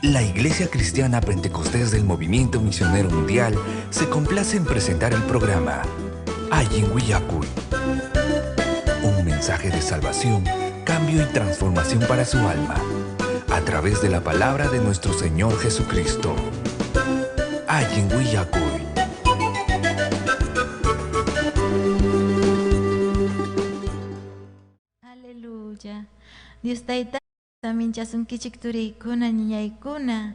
La Iglesia Cristiana Pentecostés del Movimiento Misionero Mundial se complace en presentar el programa Allin Willakuy. Un mensaje de salvación, cambio y transformación para su alma, a través de la palabra de nuestro Señor Jesucristo. Allin Willakuy. Aleluya. Dios tayta saminchasunkichik turiykuna ñañaykuna.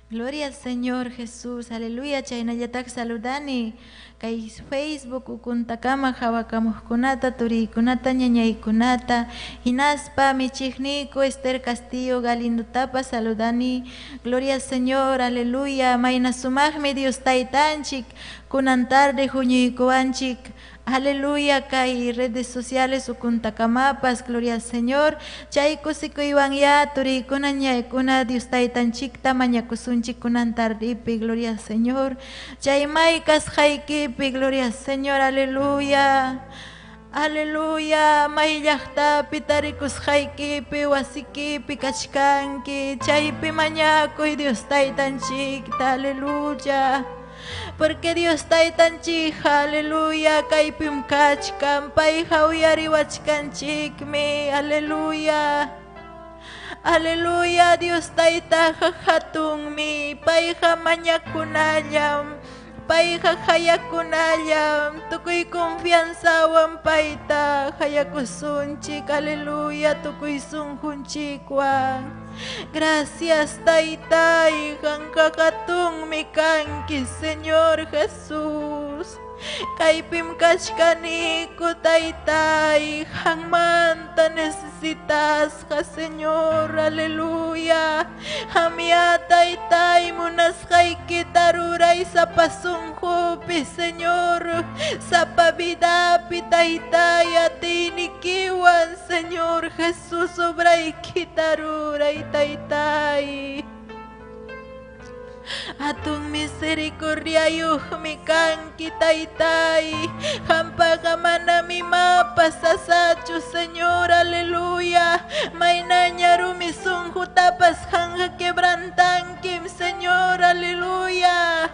Gloria al Señor Jesús. Aleluya. Chaynallataq saludani. Kay Facebook ukuntakama hawakamuqkunata turiykunata ñañaykunata hinaspa michiqniyku Esther Castillo Galindotapa saludani. Gloria al Señor. Aleluya. Mayna sumaqmi Dios taytanchik kunan tarde huñuykuwanchik. Aleluya, kay redes sociales ukuntakamapas, gloria al Señor. Chay kusikuywan ya turiykuna ñaykuna Dios taytanchikta mañakusunchik kunan tardipi, gloria al Señor. Chay may kasqaykipi, gloria al Señor, aleluya. Aleluya, may llaqtapi tarikusqaykipi, wasikipi kachkanki, chaypi mañakuy Dios taytanchikta, aleluya. Porque Dios taytanchik, aleluya, kaypim kachkan, payqa uyariwachkanchikmi, aleluya. Aleluya, Dios taytaqa hatunmi, payqa mañakunallam, payqa hayakunallam, tukuy confianzawan payta hayakusunchik, aleluya, tukuy sunqunchikwan. Gracias, taytay, qamqa hatunmi kanki, Señor Jesús. Kaypim kachkaniku, taytay, qanmanta necesitasqa, Señor, aleluya. Qamya, taytay, munasqaykita ruray sapa sunqupi, Señor. Sapa vidapi, taytay, atiynikiwan, Señor Jesús, obraykita ruray, taytay. Hatun misericordiayuqmi kanki, taytay. Qampaqa manam imapas sasachu, Señor, aleluya. Maynaña rumi sunqutapas qamqa quebrantankim, Señor, aleluya.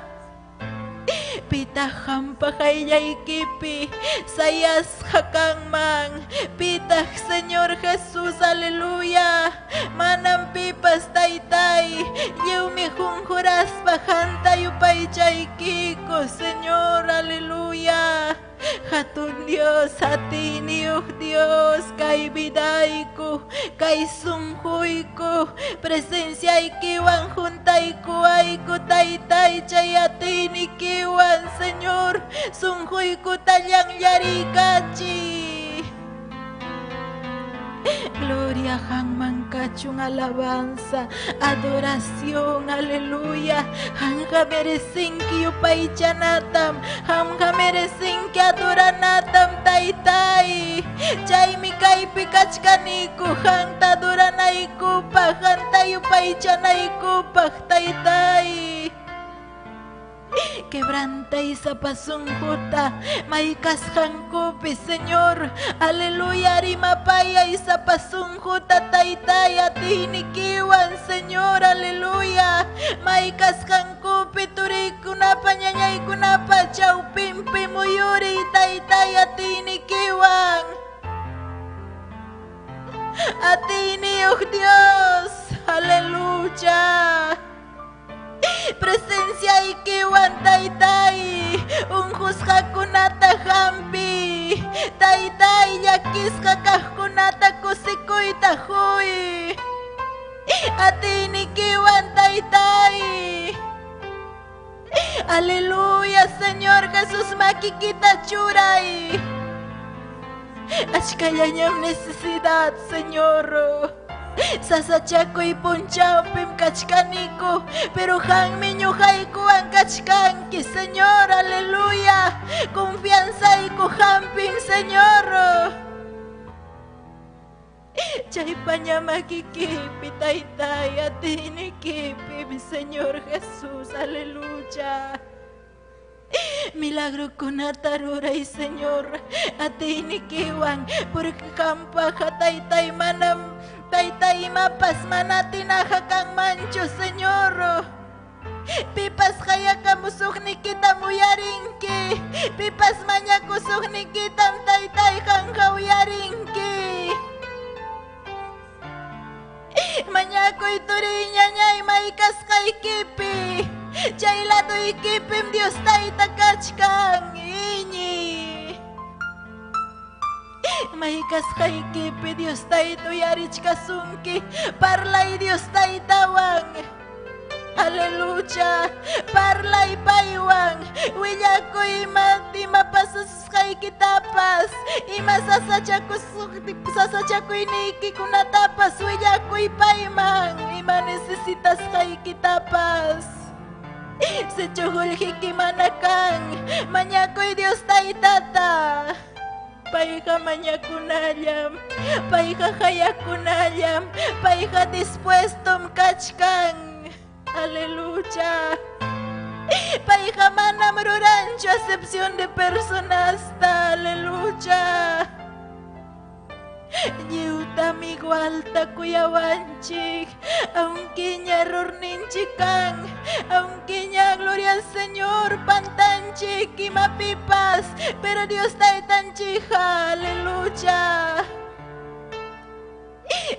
Pitaq qampa qayllaykipi sayasqa kanman, pitaq Señor Jesús, aleluya. Manam pipas, taytay, lliwmi qunquraspa qanta yupaychaykiku, Señor, aleluya. Hatun Dios, atiyniyuq Dios, kay vidayku, kay sunquyku, presenciaykiwan juntaykuwayku, taytay, chay atiynikiwan, Señor, sunquykuta llanllariykachiy. Gloria qamman kachun alabanza, adoración, aleluya. Qamqa merecinki yupaychanatam, qamqa merecinki adoranatam, taytay. Chaymi kaypi kachkaniku, qamta adoranaykupaq, qamta yupaychanaykupaq, taytay. Quebrantay sapa sunquta, may kasqankupi, Señor, aleluya, rimapayay sapa sunquta, taytay, atiynikiwan, Señor, aleluya, may kasqankupi, turiykunapa, ñañaykunapa, chawpinpi muyuriy, taytay, atiynikiwan. Atiyniyuq Dios, aleluya. Presenciaykiwan, taytay, unqusqakunata hampi, taytay, llakisqa kaqkunata kusikuyta quy. Atiynikiwan, taytay. Aleluya, Señor Jesús, makikita churay. Achkallañam necesidad, Señor. Sasachakuy punchawpim kachkaniku, pero qammi ñuqaykuwan kachkanki, Señor, aleluya. Confianzayku qampim, Señor. Chaypaña makikipi, taytay, atiynikipi, Señor Jesús, aleluya. Milagrokunata ruray, Señor, atiynikiwan, porque qampaqa taytay manam taytay imapas mana atinaqa kanmanchu, Señor. Pipas qayakamusuqnikitam uyarinki, pipas mañakusuqnikitam taytay qamqa uyarinki. Mañakuy turiy ñañay may kasqaykipi, chay laduykipim Dios tayta kachkan, iñiy. May kasqaykipi Dios tayta uyarichkasunki, parlay Dios taytawan. Aleluya, parlay paywan, willakuy ima pasasusqaykitapas, ima sasachakuyniykitapas willakuy payman, ima necesitasqaykitapas. Sichu qullqiyki mana kan, mañakuy Dios taytata. Payqa mañakunallam, payqa hayakunallam, payqa dispuestom kachkan. Aleluya. Payqa manam ruranchu acepción de personasta. Aleluya. Lliwtam igualta kuyawanchik, aunque ña errorninchik kan, aunque ña gloria al Señor pantanchik imapipas, pero Dios taytanchik, aleluya.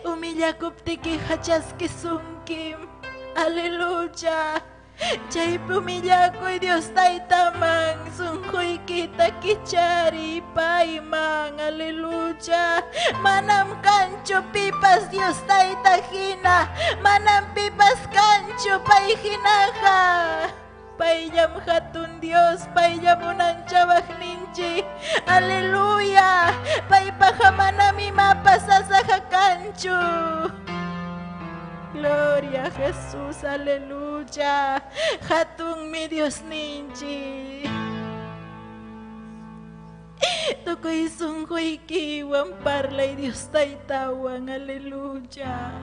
Humillakuptiki chaskisunkim, aleluya. Chaypi humillakuy Dios taytaman, sunquykita kichariy payman, aleluya. Manam kanchu pipas Dios tayta hina, manam pipas kanchu pay hinaqa. Payllam hatun Dios, payllam unanchawaqninchik, aleluya. Paypaqa manam imapas sasaqa kanchu. Gloria a Jesús, aleluya. Hatunmi Dios ninchik. Tukuy sunquykiwan parlay Dios taytawan, aleluya.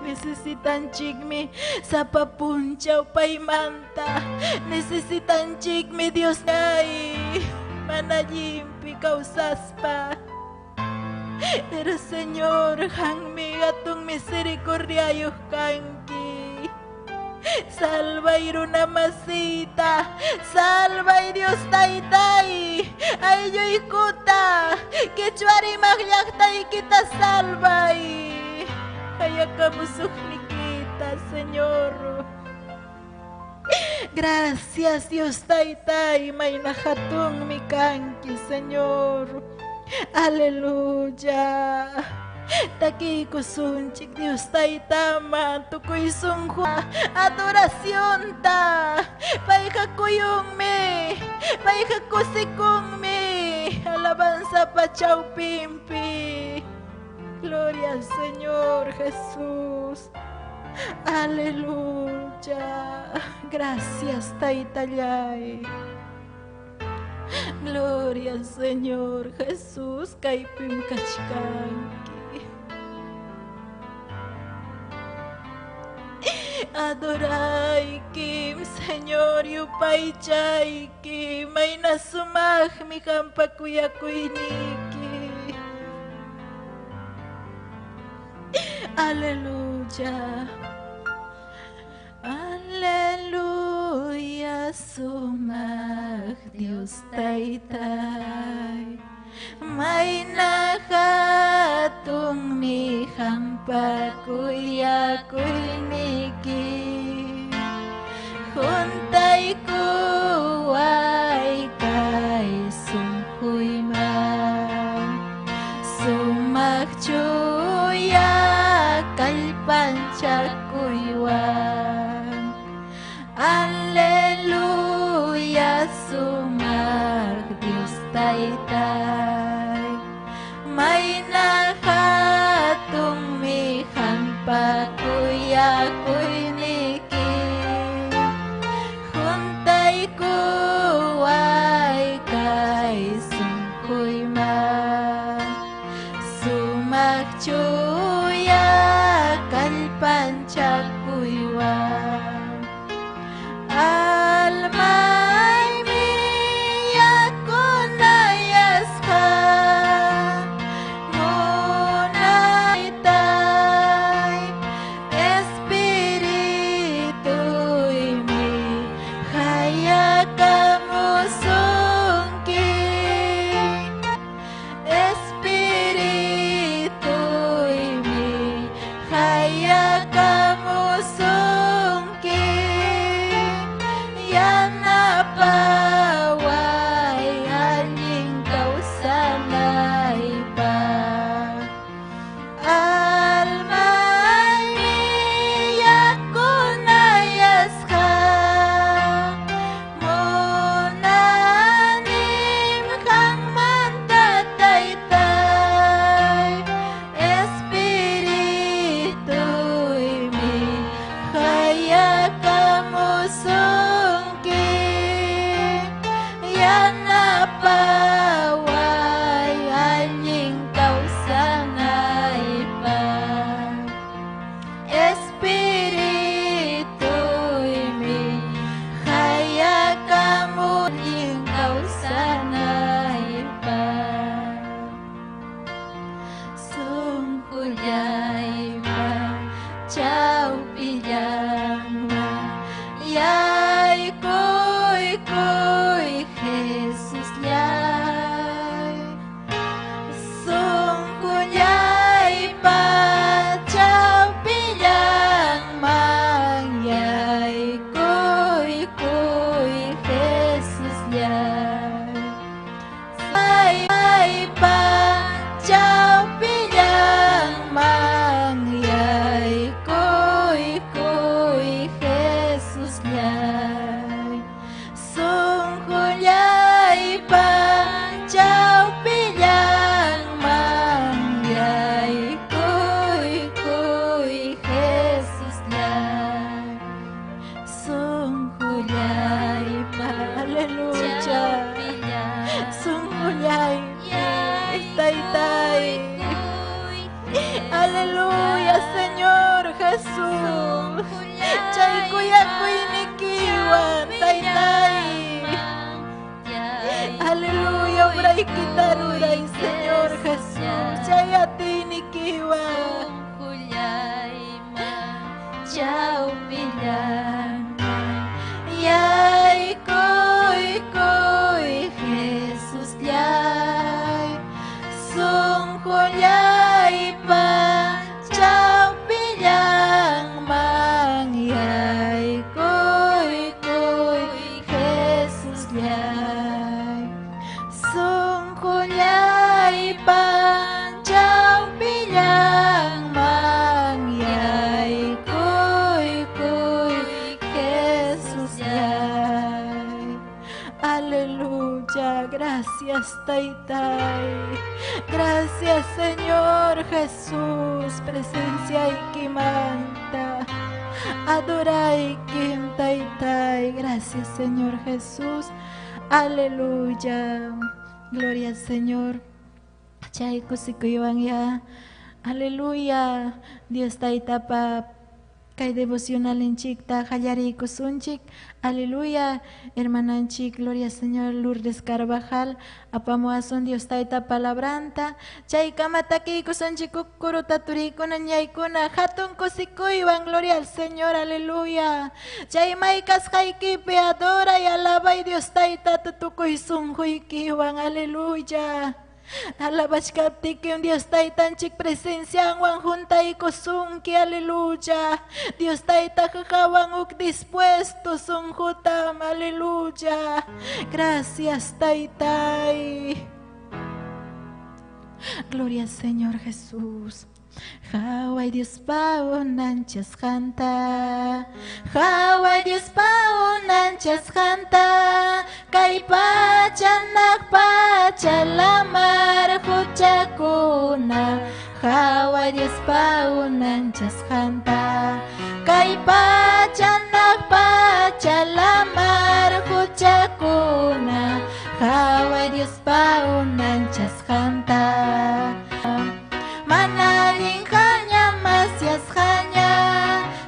Necesitanchikmi sapa punchaw paymanta. Necesitanchikmi Dios ay mana allinpi kawsaspa. Pero Señor, qammi hatun misericordiayuq kanki. Salvay runa masita, salvay Dios taytay, aylluykuta, quechua rimaq llaqtaykita salvay. Qayakamusuqnikita, Señor. Gracias Dios taytay, mayna hatunmi kanki, Señor. Aleluya. Takiykusunchik Dios taytaman tukuy sunqu adoracionta. Payqa kuyunmi, payqa kusikunmi, alabanzapa chawpinpi. Gloria al Señor Jesús. Aleluya. Gracias taytallay. Gloria al Señor Jesús, kaypim kachkanki. Adoraykim, Señor, yupaychayki, mayna sumaqmi qampa kuyakuyniyki. Aleluya. Aleluya, sumaq Dios taytay, mayna hatunmi qampa kuyakuyniyki, juntaykuway kay sunquyman, sumaq chuya kallpanchakuywan. Aleluya, sumaq Dios taytay, mayna hatunmi qampa kuyakuyniyki, juntaykuway kay sunquyman, sumaq chuya kallpanchakuywan. Almayta Allinta ruray, Señor Jesús. Chay atiynikiwan. Yaykuykuy Jesusllay, sunqullaypa chawpillanman yaykuykuy Jesusllay, sunqullaypa chawpillanman yaykuykuy Jesusllay. Aleluya, gracias Taytay. Gracias Señor Jesús, presencia ikimanta. Adoraykim Taytay. Gracias Señor Jesús. Aleluya. Gloria al Señor. Chay kusikuywan ya. Aleluya. Dios Taytapa kay devocionalinchikta qallariykusunchik. Aleluya. Hermananchik, gloria al Señor Lourdes Carvajal, apamuwasun Dios Tayta palabranta. Chaykama takiykusunchik kukkuruta turikuna ñaykuna hatun kusikuywan, gloria al Señor, aleluya. Chay may kasqaykipi adoray, alabay Dios Tayta tukuy sunquykiwan, aleluya. Alabachkaptiki Dios Taytanchik presencianwan juntaykusunki, aleluya. Dios Tayta qawan huk dispuesto sunqutam, aleluya. Gracias Taytay. Gloria al Señor Jesús. Qhaway Diospa unanchasqanta, qhaway Diospa unanchasqanta, kay pacha hanaq pacha lamar quchakuna, qhaway Diospa unanchasqanta, kay pacha hanaq pacha lamar quchakuna, qhaway Diospa unanchasqanta. Mana allinqaña masyasqaña,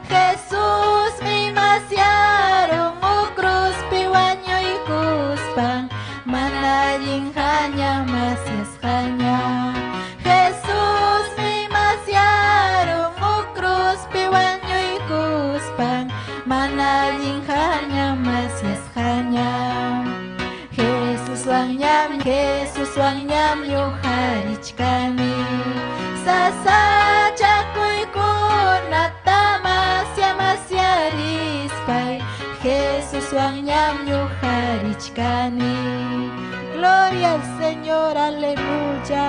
Jesusmi masyarun cruzpi wañuykuspan. Mana allinqaña masyasqaña, Jesusmi masyarun cruzpi wañuykuspan. Mana allinqaña masyasqaña, Jesuswan ñam ñuqarichkani. Sasachakuykunata masya masyarispay, Jesuswan ñam ñuqarichkani. Gloria al Señor, aleluya.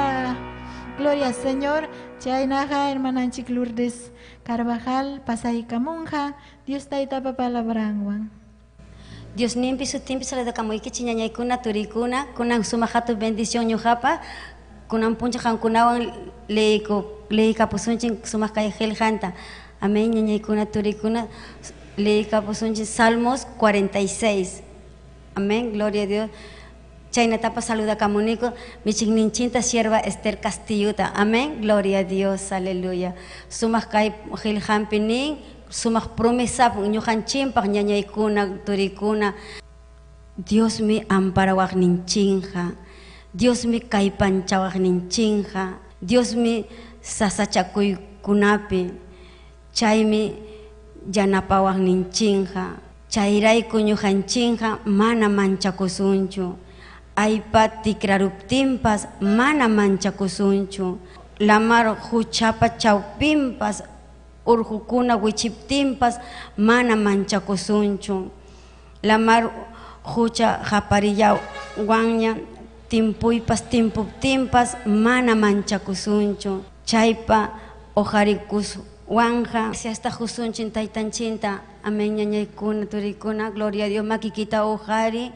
Gloria al Señor. Chaynaqa hermananchik Lourdes Carvajal pasaykamunqa Dios Taytapa palabranwan. Dios nimpi sutimpi saludakamuykichik ñañaykuna turikuna kunan sumaq hatun bendición ñuqapa kunan puncha qamkunawan leykapusunchik sumaq kay qillqanta. Amén, ñañaykuna turikuna leykapusunchik Salmos 46. Amén, gloria a Dios. Chaynatapa saludakamuniku michikninchinta sierva Esther Castillota. Amén, gloria a Dios, aleluya. Sumaq kay qillqanpi nin sumaq promesa ñuqanchimpaq ñañaykuna turikuna. Diosmi amparawaqninchinqa, Diosmi kallpanchawaqninchinqa, Diosmi sasachakuykunapi chaymi yanapawaqninchinqa. Chayrayku ñuqanchinqa mana manchakusunchu. Aypa tikraruptinpas mana manchakusunchu. Lamar huchapa chawpinpas urqukuna wichiptinpas mana manchakusunchu. Lamar hucha qaparillawanña timpuypas timpuptinpas mana manchakusunchu. Chaypa uqarikuswanja hasta husunchin taytanchinta. Amén, ñañaykuna turikuna, gloria a Dios, makikita uqari.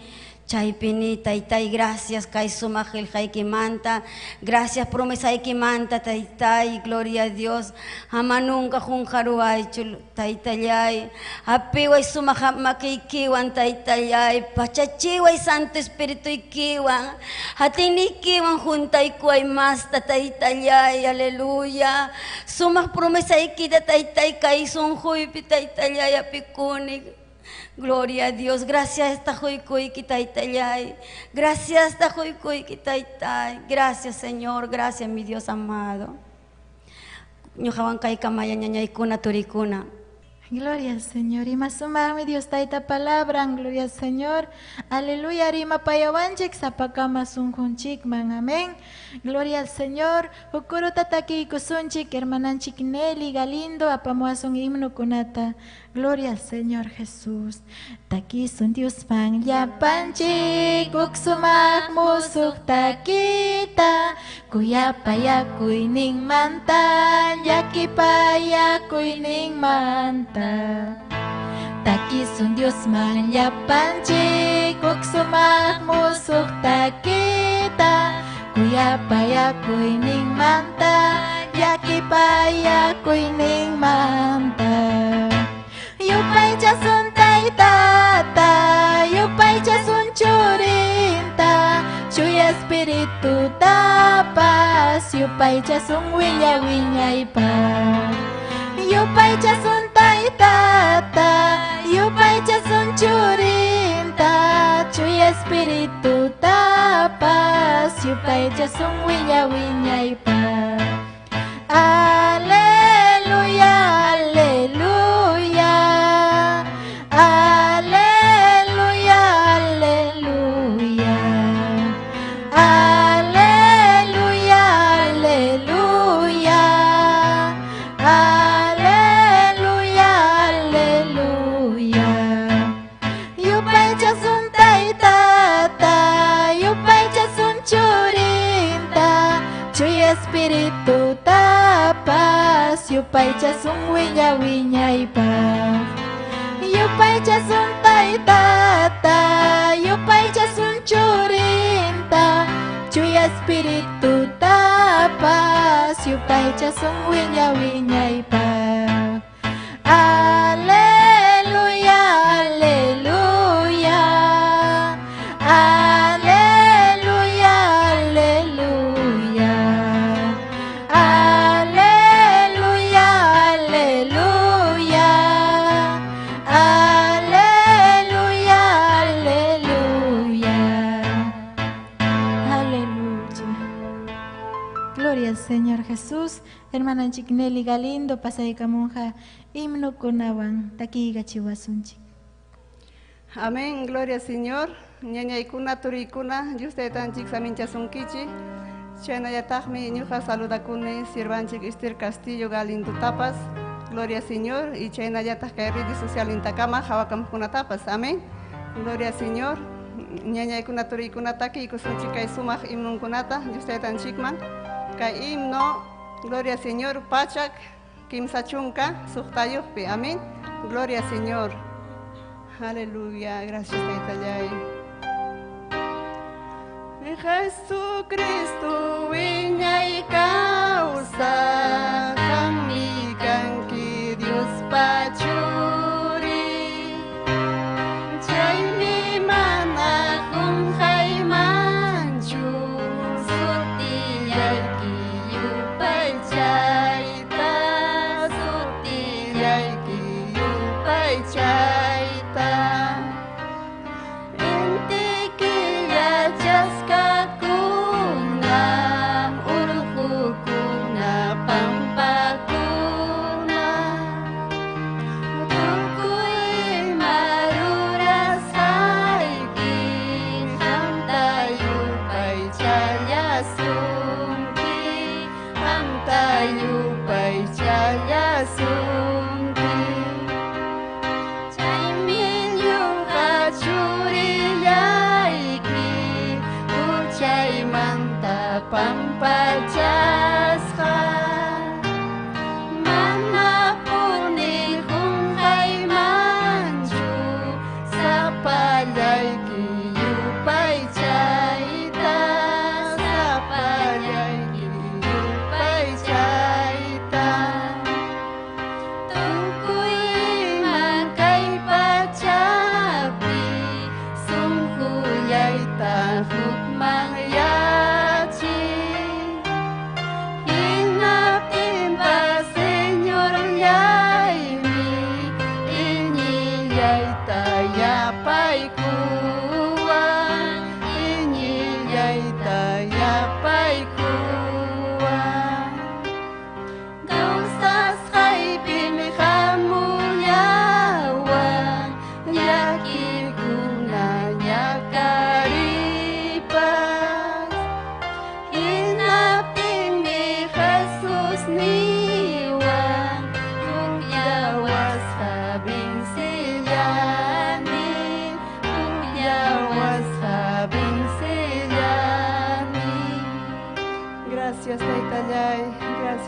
Chaypini taytay, gracias kay sumaq qillqaykimanta, gracias promesaykimanta taytay, gloria a Dios. Ama nunca qunqaruwaychu taytallay, hapiway sumaq makiykiwan taytallay, pachachiway Santo Espirituykiwan, hatiniykiwan juntaykuway masta taytallay, aleluya. Sumaq promesaykita taytay kay sunquypi taytallay apikuni. Gloria a Dios, gracias tahuykuyki taytallay. Gracias tahuykuyki taytay. Gracias Señor, gracias mi Dios amado. Ñuqawan kaykamaya ñañaykuna turikuna. Gloria al Señor. Y más sumami Dios tayta palabra. Gloria al Señor. Aleluya. Rima payawanchik sapakama sunjunchikman. Amén. Gloria al Señor. Hukuru tataki kusunchik hermananchik Nelly Galindo apamuasun himno kunata. Gloria al Señor Jesús. Takisun Dios pan llapanchik uksumaq musuq takita. Kuyapayakuyninmanta llakipayakuyninmanta. Takisun Diosman llapanchik uksumaq musuq takita. Kuyapayakuyninmanta llakipayakuyninmanta. Yupaychasun taytata, yupaychasun churinta, Chuya espiritu tapas, yupaychasun wiña wiñaypaq. Yupaychasun taytata, yupaychasun churinta, Chuya espiritu tapas, yupaychasun wiña wiñaypaq. Aleluya, aleluya, aleluya, aleluya, aleluya, aleluya, aleluya, aleluya. Yupaychasun taytata, yupaychasun churinta, Chuya espiritu tapas, yupaychasun wiña wiñaypaq. Yupaychasun taytata, yupaychasun churinta, Chuya espiritu tapas, yupaychasun wiña wiñaypaq. Aleluya, aleluya, aleluya, aleluya, aleluya, aleluya, aleluya, aleluya, aleluya. Gloria al Señor Jesús. Hermananchik Nelly Galindo pasaykamunqa himno kunawan takiykachiwasunchik. Amén, gloria al Señor. Ñañaykuna, turiykuna, Dios taytanchik saminchasunkichik. Chaynallataqmi ñuqa saludakuni siervanchik Esther Castillo Galindo tapas. Gloria al Señor. Y chaynallataq kay redes social intakama hawakamuqkunatapas. Amén. Gloria al Señor. Ñañaykuna, turiykuna takiykusunchik kay sumaq himnunkunata Dios taytanchikman. Kay himno, gloria al Señor, pachak, kimsa chunka, suqtayuqpi. Amén. Gloria al Señor. Aleluya, gracias Taytallay. Jesucristo wiñay kawsaq, qammi kanki Diospa churin. Chaymi mana qunqaymanchu sutiyayki yupaychayta, sutiyayki yupaychayta. Inti killa chaskakuna, urqukuna, pampakuna, tukuy ima rurasqayki, qamta yupaychallasunki, qamta yupaychallasunki.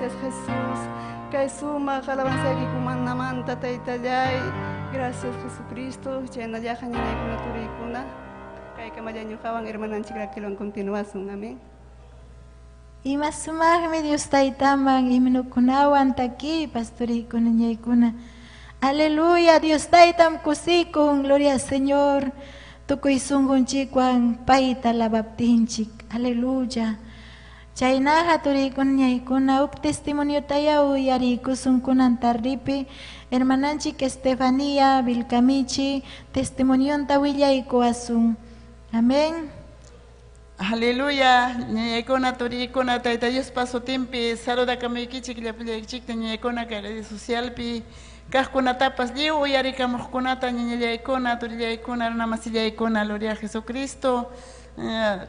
Gracias Jesús. Kay sumaq alabanzaykikunamanta Taytallay. Gracias Jesucristo. Chaynallaqa ñañaykuna turiykuna. Kaykamalla ñuqawan hermananchik Raquelwan continuasun. Amén. Ima sumaqmi Dios Taytaman himnukunawan takiy pastoriykuna ñaykuna. Aleluya, Dios Taytam kusikun, gloria al Señor. Tukuy sunqunchikwan payta alabaptinchik. Aleluya. Chaynaqa turiykuna ñaykuna huk testimoniotaya uyariykusun kunan tardipi hermananchik Estefanía Vilcamichi testimonionta willaykuwasun. Amén. Aleluya, ñañaykuna, turiykuna, Tayta Diospa sutinpi saludakamuykichik llapallaykichikta ñañaykuna kay redes socialpi kaqkunatapas lliw uyarikamuqkunata ñañallaykuna, turillaykuna, runamasillaykuna, gloria a Jesucristo.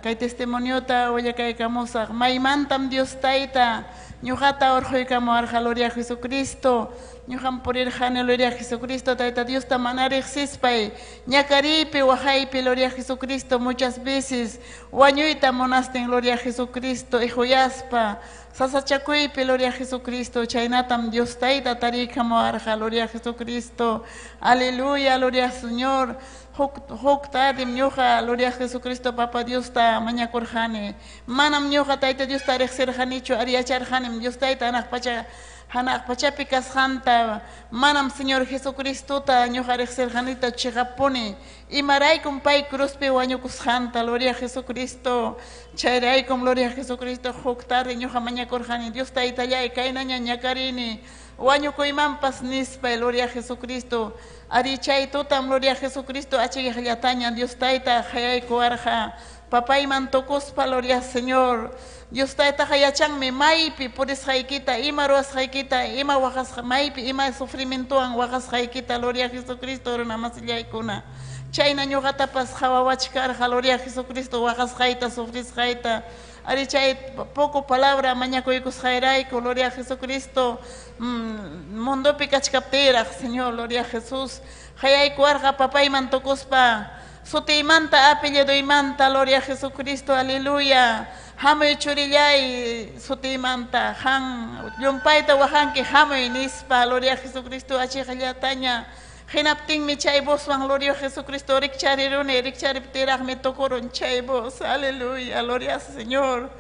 Kay testimoniota willakaykamusaq maymantam Dios Tayta ñuqata urquykamuwarqa, gloria a Jesucristo. Ñuqam purirqani, gloria a Jesucristo, Tayta Diosta mana riqsispay ñakariypi waqaypi, gloria a Jesucristo, muchas veces wañuyta munastin, gloria a Jesucristo, ihuyaspa sasachakuypi, gloria a Jesucristo, chaynatam Dios Tayta tariykamuwarqa, gloria a Jesucristo. Aleluya, gloria al Señor. Huk tardim ñuqa, gloria a Jesucristo, Papa Diosta mañakurqani. Manam ñuqa Tayta Diosta riqsirqanichu, ari yacharqanim Dios Tayta hanaq pacha hanaq pachapi kasqanta. Manam Señor Jesucristota ñuqa riqsirqanita chiqapuni. Imaraykum pay cruzpi wañukusqanta, gloria a Jesucristo. Chayraykum, gloria a Jesucristo, huk tarde ñuqa mañakurqani, Dios Taytallay, kaynaña ñakarini, wañukuymanpas nispa, gloria a Jesucristo. Ari chay tutam, gloria a Jesucristo, achiqllataña Dios Tayta hayaykuwarqa. Papayman tukuspa, gloria al Señor. Dios Taytaqa yachanmi maypi purisqaykita, ima ruwasqaykita, ima waqasqa, maypi ima sufrimientowan waqasqaykita, gloria a Jesucristo, runamasillaykuna. Chayna ñuqatapas qhawawachkarqa, gloria a Jesucristo, waqasqayta, sufrisqayta. Ari chay poco palabra mañakuykusqayrayku, gloria a Jesucristo, mundopi kachkaptiraq, Señor, gloria a Jesús. Hayaykuwarqa papayman tukuspa, sutiymanta, apellidoymanta, gloria a Jesucristo, aleluya. Hamuy churillay, sutiymanta, han llumpayta waqanki, hamuy nispa, gloria a Jesucristo, achiqllataña. Hinaptinmi chay vozwan, gloria a Jesucristo, rikchariruni, rikchariptiraqmi tukurun chay voz, aleluya, gloria al Señor.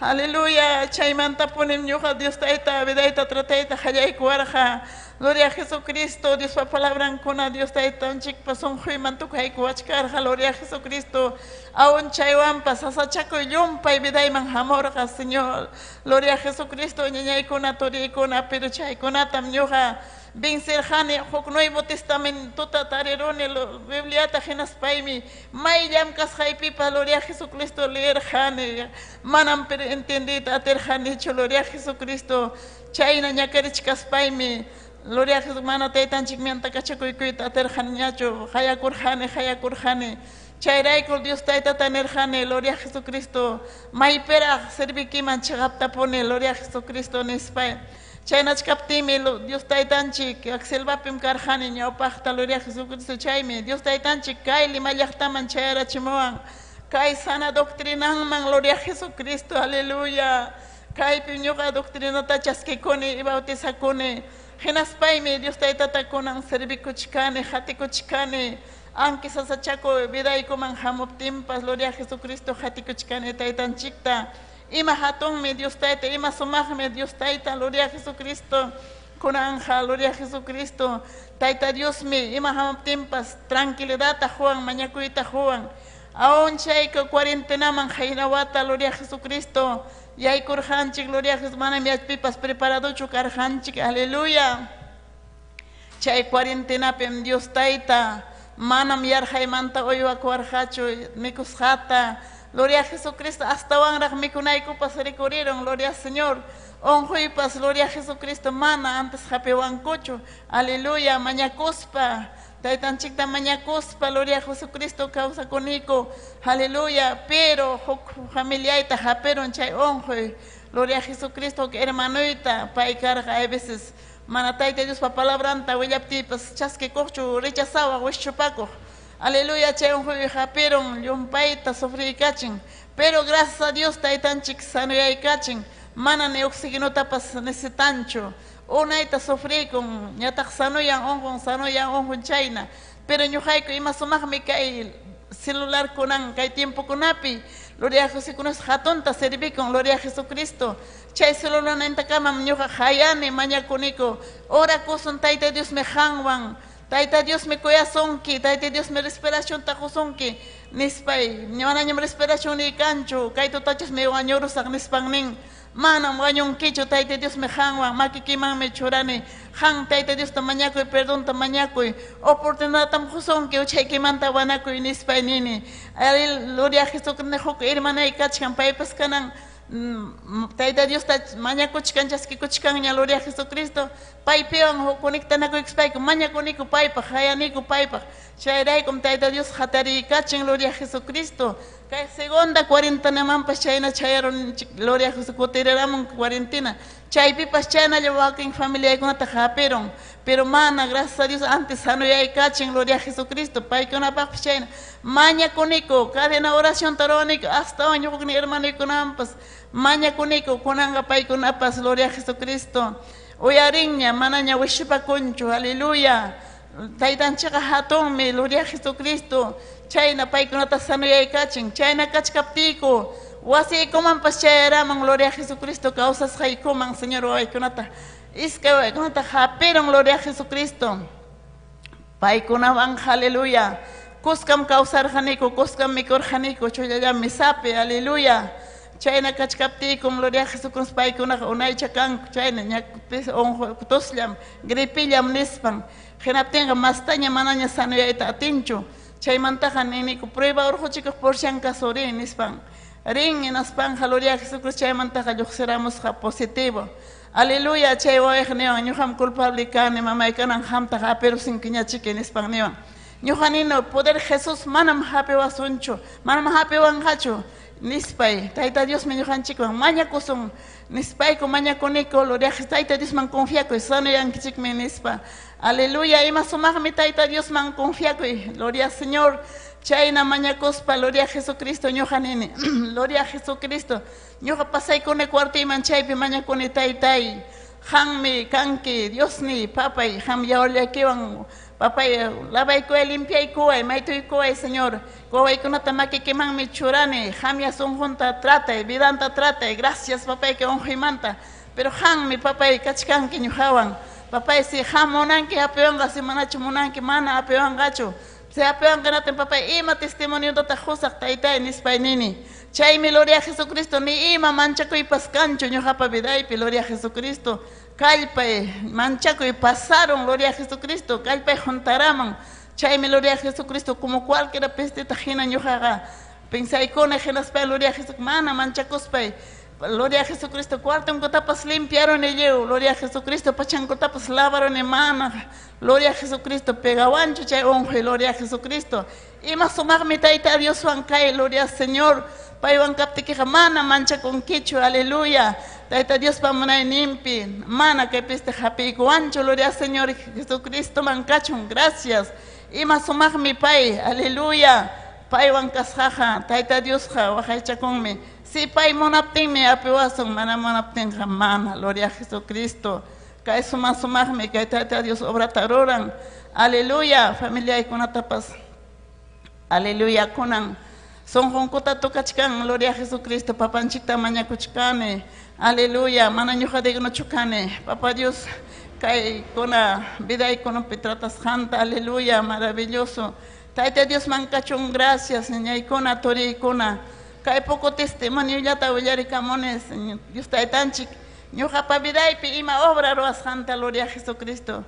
Aleluya, chaymantapunim ñuqa Dios Tayta, vidayta tratayta qallaykuwarqa. Gloria a Jesucristo, Diospa palabrankuna Dios Taytanchikpa sunquyman tukaykuwachkarqa, gloria a Jesucristo. Aún chaywanpas sasachakuy llumpay vidayman hamurqa, Señor. Gloria a Jesucristo, ñañaykuna, turiykuna, pero chaykunatam ñuqa vencerqani. Huk Nuevo Testamentota tariruni, Bibliata, hinaspaymi may llamkasqaypipas, gloria a Jesucristo, leerqani. Manam pero entendiyta atirqanichu, gloria a Jesucristo. Chayna ñakarichkaspaymi, gloria a Jesús, mana taytanchikmanta kachakuykuyta atirqaniñachu, hayakurqani, hayakurqani. Chayrayku Dios Taytata nirqani, gloria a Jesucristo, maypiraq servikiman chiqaptapuni, gloria a Jesucristo, nispa. Chaynachkaptinmi Dios Taytanchik Axelvapim karqani ñawpaqta, gloria a Jesucristo, chaymi Dios Taytanchik kay Lima llaqtaman chayarachimuwan kay sana doctrinanman, gloria a Jesucristo, aleluya. Kaypi ñuqa doctrinata chaskikuni y bautizakuni. Hinaspaymi Dios Taytata kunan servikuchkani, hatikuchkani. Aunque sasachaku vidaykuman hamuptinpas, gloria a Jesucristo, hatikuchkani Taytanchikta. Ima hatunmi Dios Tayta, ima sumaqmi Dios Tayta, gloria a Jesucristo. Kunanja, gloria a Jesucristo. Tayta Diosmi ima hamuptinpas tranquilidadta quwan, mañakuyta quwan. Aún chayka cuarentenaman haynawata, gloria a Jesucristo, yaykurqanchik, gloria a Jesús, manam yachpipas preparadochu karqanchik, aleluya. Chay cuarentenapim Dios Tayta manam yarqaymanta uywakuwarqachu mikusqata. Gloria a Jesucristo, astawanraq mikunaykupas rikuriron, gloria al Señor. Unquypas, gloria a Jesucristo, mana antes hapiwankuchu, aleluya, mañakuspa, Taytanchikta mañakuspa, gloria a Jesucristo, kawsakuniku, aleluya. Pero huk familiayta hapiron chay unquy, gloria a Jesucristo, huk hermanuyta, pay karqa hay veces mana Tayta Diospa palabranta willaptiypas chaskikuqchu, rechazawaq, wischupakuq. Aleluya, chay unquy hapiron, llumpayta sufriykachin. Pero gracias a Dios Taytanchik sanoyaykachin. Mana ni oxigenotapas necesitanchu. Unayta sufrikun, ñataq sanuyan unqun, sanuyan unqun chayna. Pero ñuqayku ima sumaqmi kay celular kunan kay tiempokunapi, Gloria a Jesucristo hatunta servikun, Gloria a Jesucristo. Chay celularnintakamam ñuqa hayani mañakuniku. Orakusun Tayta Diosmi qanwan. Tayta Diosmi kuyasunki, Tayta Diosmi respiracionta qusunki. Nispay, manañam respiración ni kanchu, kay tutachasmi wañurusaq nispan nin. Manam wañunkichu, Tayta Diosmi qanwan, makikimanmi churani. Qan Tayta Diosta mañakuy, perdonta mañakuy. Oportunidadtam qusunki, uchaykimanta wanakuy nispay nini. Ari, Gloria a Jesucristo huk hermanay kachkan, paypas kanan Tayta Diosta mañakuchkan, chaskikuchkanña, Gloria a Jesucristo. Paypiwan huk conectanakuykuspayku, mañakuniku paypaq, hayaniku paypaq. Chayraykum Tayta Dios hatariykachin, Gloria a Jesucristo. Kay segunda cuarentenamanpas chayna chayarun, Gloria a Jesús, kutiriramun cuarentena. Chaypipas chaynalla wakin familiaykunata hapirun. Pero mana, gracias a Dios, antes sanoyaykachin, Gloria a Jesucristo. Paykunapaqpas chayna mañakuniku, cadena oración ruwaniku, astawan ñuqakuni hermanuykunampas mañakuniku, kunanqa paykunapas, Gloria a Jesucristo. Uyarinña, manaña wishupakunchu, aleluya. Taytanchikqa hatunmi, Gloria a Jesucristo. Chayna paykunata sanoyaykachin, chayna kachkaptiyku, wasiykumanpas chayaraman, Gloria a Jesucristo, kawsasqaykuman, Señor, wawaykunata, iskay wawaykunata hapirun, Gloria a Jesucristo. Paykunawan, aleluya. Kuskam kawsarqaniku, kuskam mikurqaniku, chullalla misapi, aleluya. Chayna kachkaptiykum, Gloria a Jesucristo, paykunaqa unaycha kanku, chayna ñakupis unqutusllam, gripillam nispan. Hinaptinqa mastaña manaña sanoyayta atinchu. Chaymantaqa niniku prueba urquchikuq por si acaso rin nispan. Rin hinaspanqa, Gloria a Jesucristo, chaymantaqa lluqsiramusqa positivo. Aleluya, chay wawayqa niwan, ñuqam culpable kani, mamay kanan qamtaq hapirusinkiñachiki nispan niwan. Ñuqa nino, poder Jesús manam hapiwasunchu, manam hapiwanqachu, nispay, Tayta Diosmi ñuqanchikwan mañakusun, nispayku mañakuniku, Gloria a Jesús, Tayta Diosman confiakuy, sanoyankichikmi nispa. Aleluya, ima sumaqmi Tayta Diosman confiakuy, Gloria al Señor. Chayna mañakuspa, Gloria a Jesucristo, ñuqa nini, Gloria a Jesucristo, ñuqa pasaykuni cuartiyman chaypi mañakuni taytay, qanmi kanki, Diosni, papay, qam yawarllakiwan, papay, lavaykuway, limpiaykuway, maytuykuway, Señor. Wawaykunata makikimanmi churani, qamya sunqunta tratay, vidanta tratay, gracias papay que unquymanta. Pero qanmi papay kachkanki ñuqawan. Papay, si qam munanki hapiwanqa, si manachu munanki, mana hapiwanqachu. Si hapiwanqa natin papay, ima testimoniotataq qusaq taytay nispay nini. Chaymi, Gloria a Jesucristo, ni ima manchakuypas kanchu ñuqapa vidaypi, Gloria a Jesucristo. Kallpay, manchakuy pasaron, Gloria a Jesucristo, kallpay juntaraman. Chaymi, Gloria a Jesucristo, como cualquiera pestita hina ñuqaqa pensaykuna hinaspay, Gloria a Jesucristo, mana manchakuspay. Gloria a Jesucristo, cuartonkutapas limpiaruni lliw, Gloria a Jesucristo, pachankutapas lavaruni mana, Gloria a Jesucristo, pegawanchu chay unquy, Gloria a Jesucristo. Ima sumaqmi Tayta Dioswan kay, Gloria al Señor, paywan kaptikiqa mana manchakunkichu, aleluya. Tayta Diospa munayninpi, mana kay peste hapiykuwanchu, Gloria al Señor, Jesucristo man kachun, gracias. Ima sumaqmi pay, aleluya. Paywan kasqaqa, Tayta Diosqa waqaychakunmi. Si pay munaptinmi apiwasun, mana munaptinqa mana, Gloria a Jesucristo. Kay suma sumaqmi kay Tayta Dios obrata ruran. Aleluya, familiaykunatapas. Aleluya, kunan sunqunkuta tukachkan, Gloria a Jesucristo, papanchikta mañakuchkani. Aleluya, mana ñuqa dignochu kani. Papa Dios, kay kuna vidaykunapi tratasqanta, aleluya, maravilloso. Tayta Dios mankachun, gracias, ñañaykuna, turiykuna. Kay poco testimoniollata willarikamuni, Señor Dios taytanchik. Ñuqapa vidaypi ima obra ruwasqanta, Gloria a Jesucristo.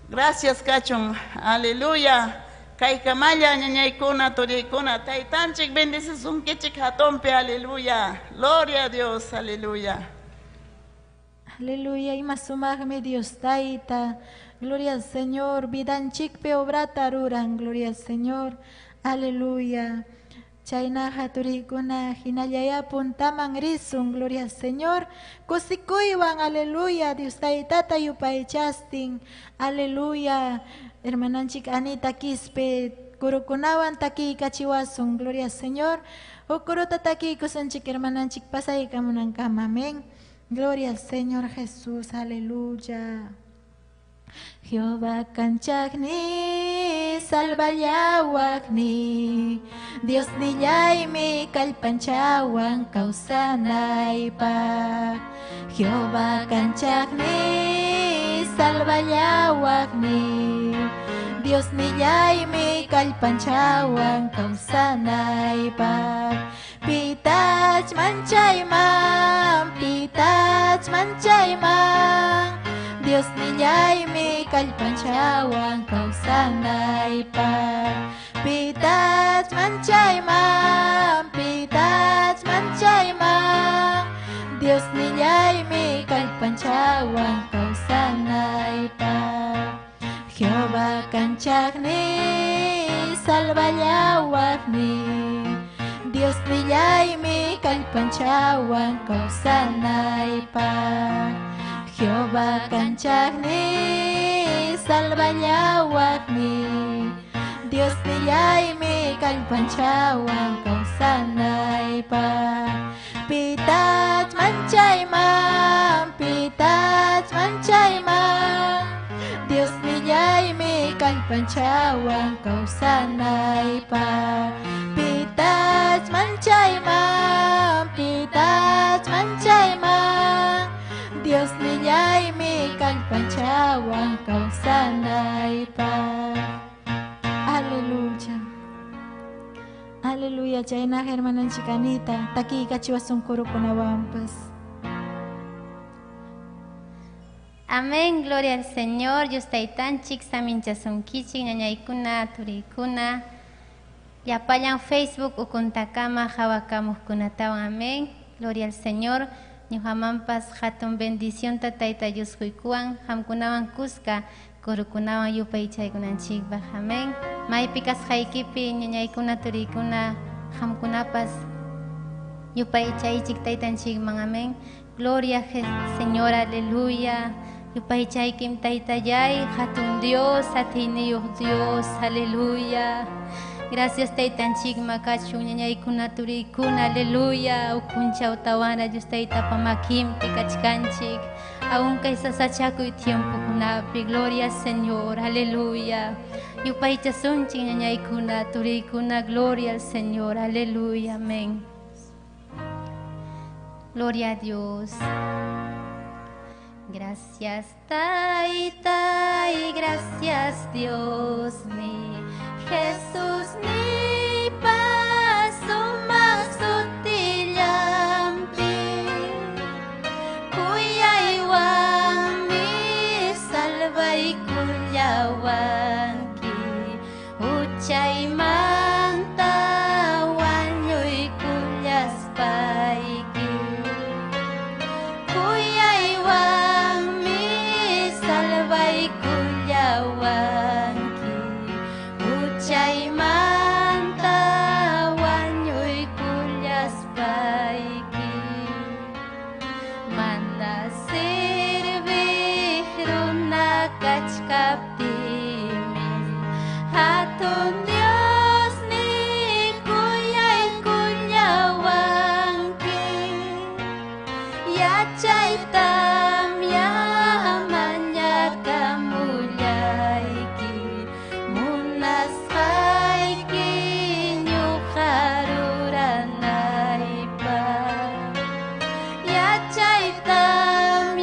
Gracias kachun, aleluya. Kaykamalla ñañaykuna, turiykuna, taytanchik bendecisunkichik hatunpi, aleluya. Gloria a Dios, aleluya. Aleluya, ima sumaqmi Dios tayta. Gloria al Señor, vidanchikpi obrata ruran, gloria al Señor. Aleluya. Chaynaqa turiykuna hinallaya puntaman risun, gloria al Señor. Kusikuywan, aleluya, Dios taytata yupaychastin. Aleluya. Hermananchik Anita Quispe, kurukunawan takiykachiwasun, gloria al Señor. Huk kuruta takiykusunchik hermananchik pasaykamunankama, amén. Gloria al Señor Jesús, aleluya. Jehová kanchaqni, salvallawaqni, Dios nillaymi kallpanchawan kawsanaypaq. Jehová kanchaqni, salvallawaqni, Dios nillaymi kallpanchawan kawsanaypaq. Pitach manchayman, pitach manchayman, Dios nillaymi kallpanchawan kawsanaypaq. Pitach manchayman, pitach manchayman, Dios nillaymi kallpanchawan kawsanaypaq. Jehová kanchaqni, salvallawaqni, Dios nillaymi kallpanchawan kawsanaypaq. Jehová kanchaqni, salvallawaqni, Dios nillaymi kallpanchawan kawsanaypaq. Pitach manchayman, pitach manchayman, Dios nillaymi kallpanchawan kawsanaypaq. Pitach manchayman, pitach manchayman, Dios nillaymi kallpanchawan kawsanaypaq. Aleluya. Aleluya, chayna hermananchik Anita, takiykachiwasun kurukunawanpas. Amén, gloria al Señor. Dios taytanchik, saminchasunkichik, ñañaykuna, turiykuna. Llapallan Facebook ukuntakama hawakamuqkunatawan. Amén, gloria al Señor. Ñuqamanpas hatun bendicionta Tayta Dios quykuwan, qamkunawan kuska kurukunawan yupaychaykunanchikpaq. Amén. Maypi kasqaykipi ñañaykuna, turiykuna, qamkunapas yupaychaychik taytanchikman. Amén. Gloria Señor, aleluya. Yupaychaykim taytallay, hatun Dios, atiyniyuq Dios, aleluya. Gracias taytanchikma kachun ñañaykuna, turiykuna, aleluya. Ukunchaw tawana Dios taytapa makinpi kachkanchik. Aún kay sasachakuy tiempokunapi, gloria Señor, aleluya. Yupaychasunchik ñañaykuna, turiykuna, gloria al Señor, aleluya, amén. Gloria a Dios. Gracias Taytay, gracias Dios mi Jesús ni pasumaq sutillanpi, kuyaywanmi salvaykullawanki, huchaymanta wañuykullaspayki. Kuyaywanmi salvaykullawanki, huchaymanta wañuykullaspayki. Mana sirviq runa kachkaptimi, hatun Dios ni kuyaykullawanki. Yachaytam mañakamullayki, munasqayki ñuqa ruranaypaq. Yachaytam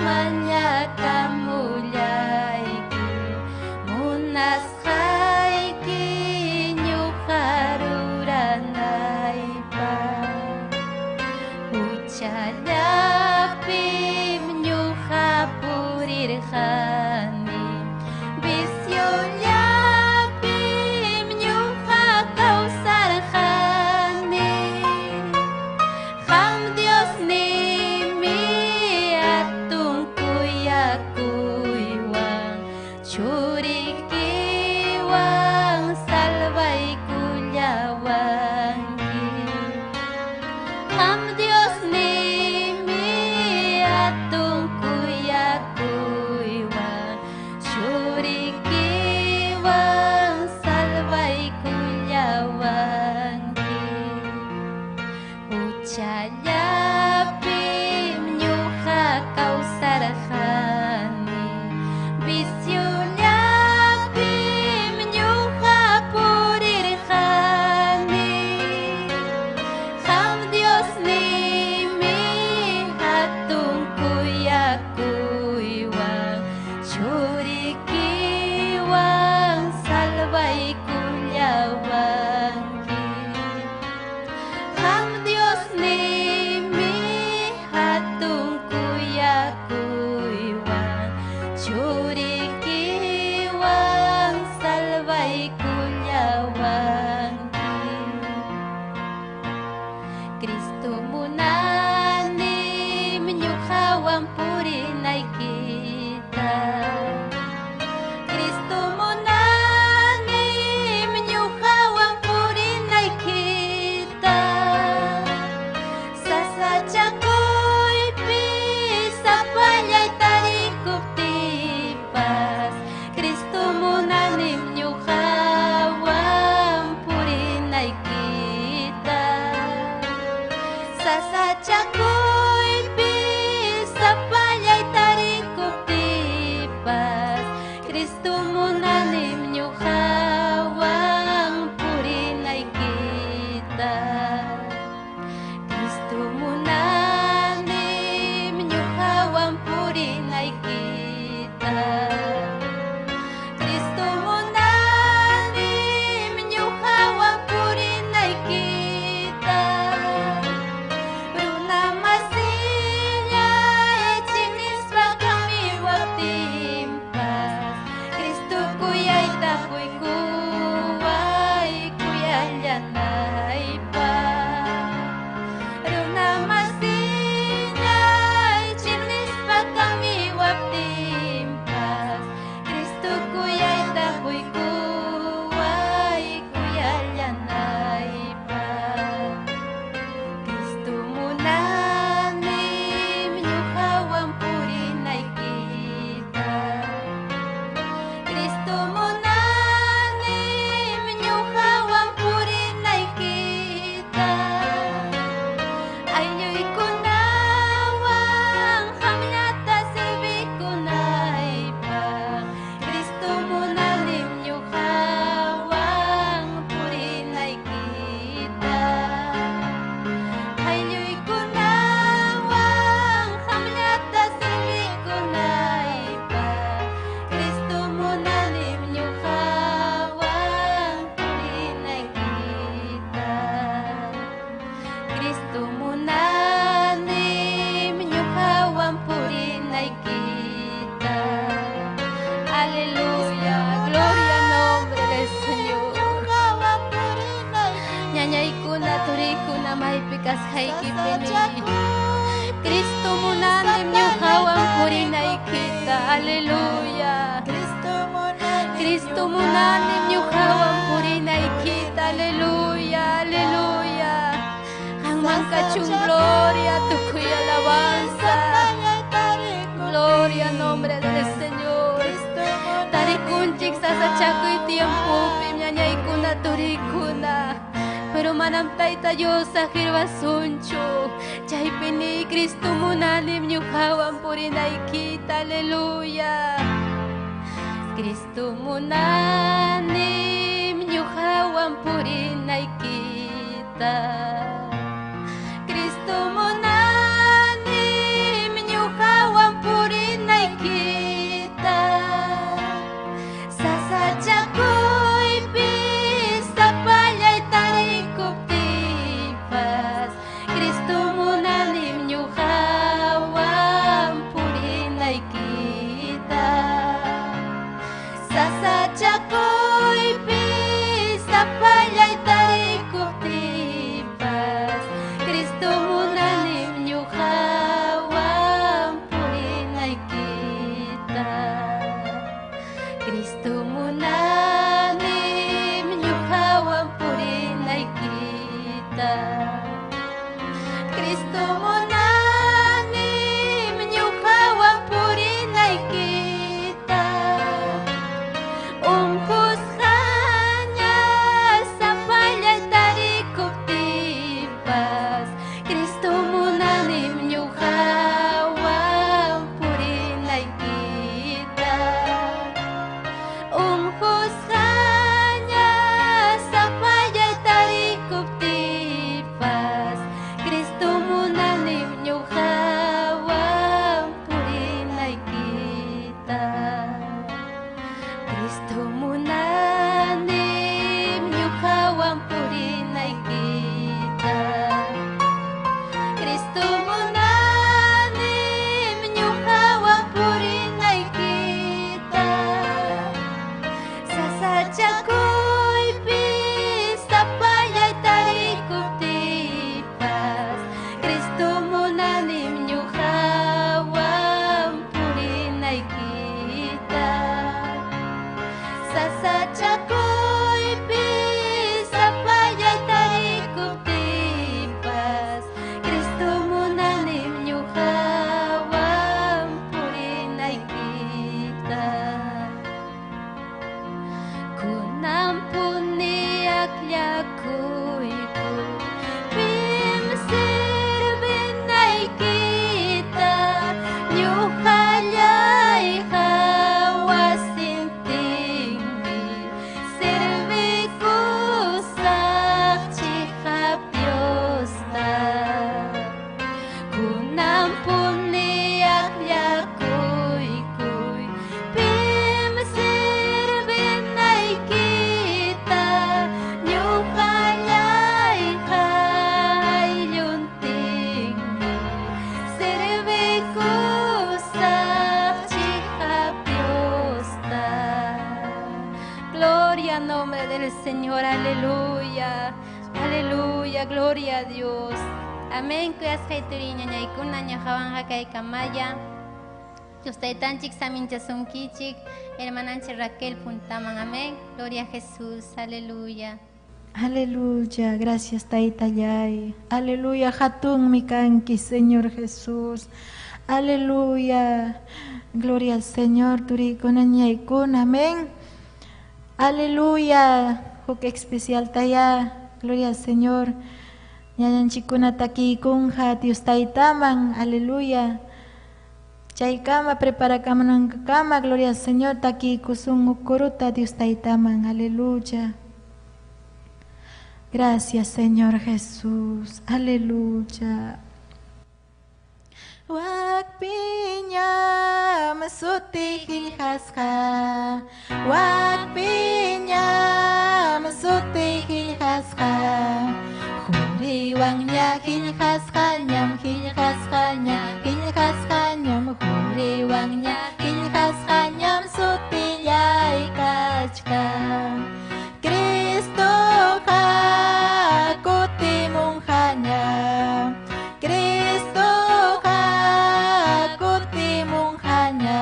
mañakamullayki, munasqayki ñuqa ruranaypaq. Huchallapim ñuqa purirqani, viciollapim ñuqa kawsarqani. Qam Dios nimi atun kuyakuywan, churikiwan salvaykullawanki. Qam Dios nimi atun kuyakuywan, churikiwan salvaykullawanki. Huchallapim Cristo munanim ñuqawan purinaykita. Cristo munanim ñuqawan purinaykita. Cristo munanim ñuqawan purinaykita. Runa masillay chiqnispa kamiwaptinpas, Cristo kuyayta quykuway kuyallanaypaq. Runa masillay chiqnispa kamiwaptinpas, Cristo kuyayta quykuway kuyallanaypaq. Cristo munanim ñuqawan purinaykita. Cristo munanim ñuqawan purinaykita. Aylluykunawan qamllata servikunaypaq. Cristo munanim ñuqawan purinaykita. Aylluykunawan qamllata servikunaypaq. Cristo munanim ñuqawan purinaykita. Cristo munanim ñuqawan purinaykita. Aleluya, gloria al nombre del Señor. Ñañaykuna, turikuna, maypi kasqaykipini. Cristo munanim ñuqawan purinaykita. Aleluya. Cristo munanim ñuqawan purinaykita. Aleluya, aleluya. Qanman kachun gloria, tukuy alabanza. Gloria al nombre del Señor. Tarikunchik sasachakuy tiempopi ñañaykuna turikuna. Pero manam Tayta Dios saqirwasunchu. Chaypi ni Cristo munanim ñuqawan purinaykita. Aleluya. Cristo munanim ñuqawan purinaykita. Cristo munanim ñuqawan purinaykita. Sasachakuypi sapallay tarikuptinpas, Cristo munanim ñuqawan purinaykita. Sasachakuypi sapallay tarikuptinpas, Cristo munanim ñuqawan purinaykita. Cristo munanim ñuqawan purinaykita. Cristo munanim ñuqawan purinaykita. Unqusqaña sapallay tarikuptinpas, Cristo munanim ñuqawan purinaykita. Unqusqaña sapallay tarikuptinpas, Cristo munanim ñuqawan purinaykita. Cristo munanim ñuqawan purinaykita. Cristo munanim ñuqawan purinaykita. Sasachakuypi sapallay tarikuptinpas, Cristo munanim ñuqawan purinaykita. Sasachakuypi sapallay tarikuptinpas, Cristo munanim ñuqawan purinaykita. Kunan puni akllakuyku, pim sirvinaykita, ñuqallayqa wasintinta. Gloria al nombre del Señor. Aleluya. Aleluya. Gloria a Dios. Amén. Kuyasqay turi ñañaykuna ñuqawan hakaykamaya. Dios taytanchik saminchasunkichik. Hermananchik Raquel puntaman. Amén. Gloria a Jesús. Aleluya. Aleluya, gracias Taytallay. Aleluya, hatun mi kanki, Señor Jesús. Aleluya. Gloria al Señor, turikuna ñaykuna, amén. Aleluya. Huk especial taya. Gloria al Señor. Ñañanchikuna takiykunja Dios taytaman. Aleluya. Chaykama preparakamunankama, gloria al Señor, takiykusun ukuruta Dios taytaman. Aleluya. Gracias, Señor Jesús. Aleluya. Wakpiñam suti qillqasqa, wakpiñam suti qillqasqa, quriwanña qillqasqañam, qillqasqaña, qillqasqañam, quriwanña qillqasqañam sutillay kachkan. Cristoqa kutimunqaña, Cristoqa kutimunqaña,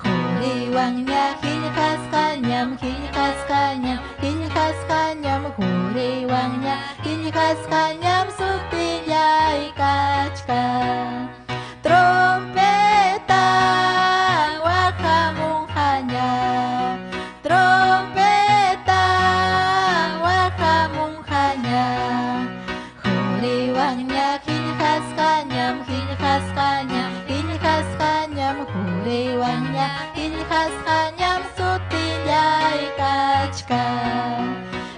quriwanña qillqasqañam, qillqasqañam, qillqasqañam, quriwanña qillqasqañam sutillay kachkan. Trompeta waqamunqaña, trompeta waqamunqaña, quriwanña qillqasqañam, qillqasqañam, qillqasqañam, quriwanña qillqasqañam sutillay kachkan.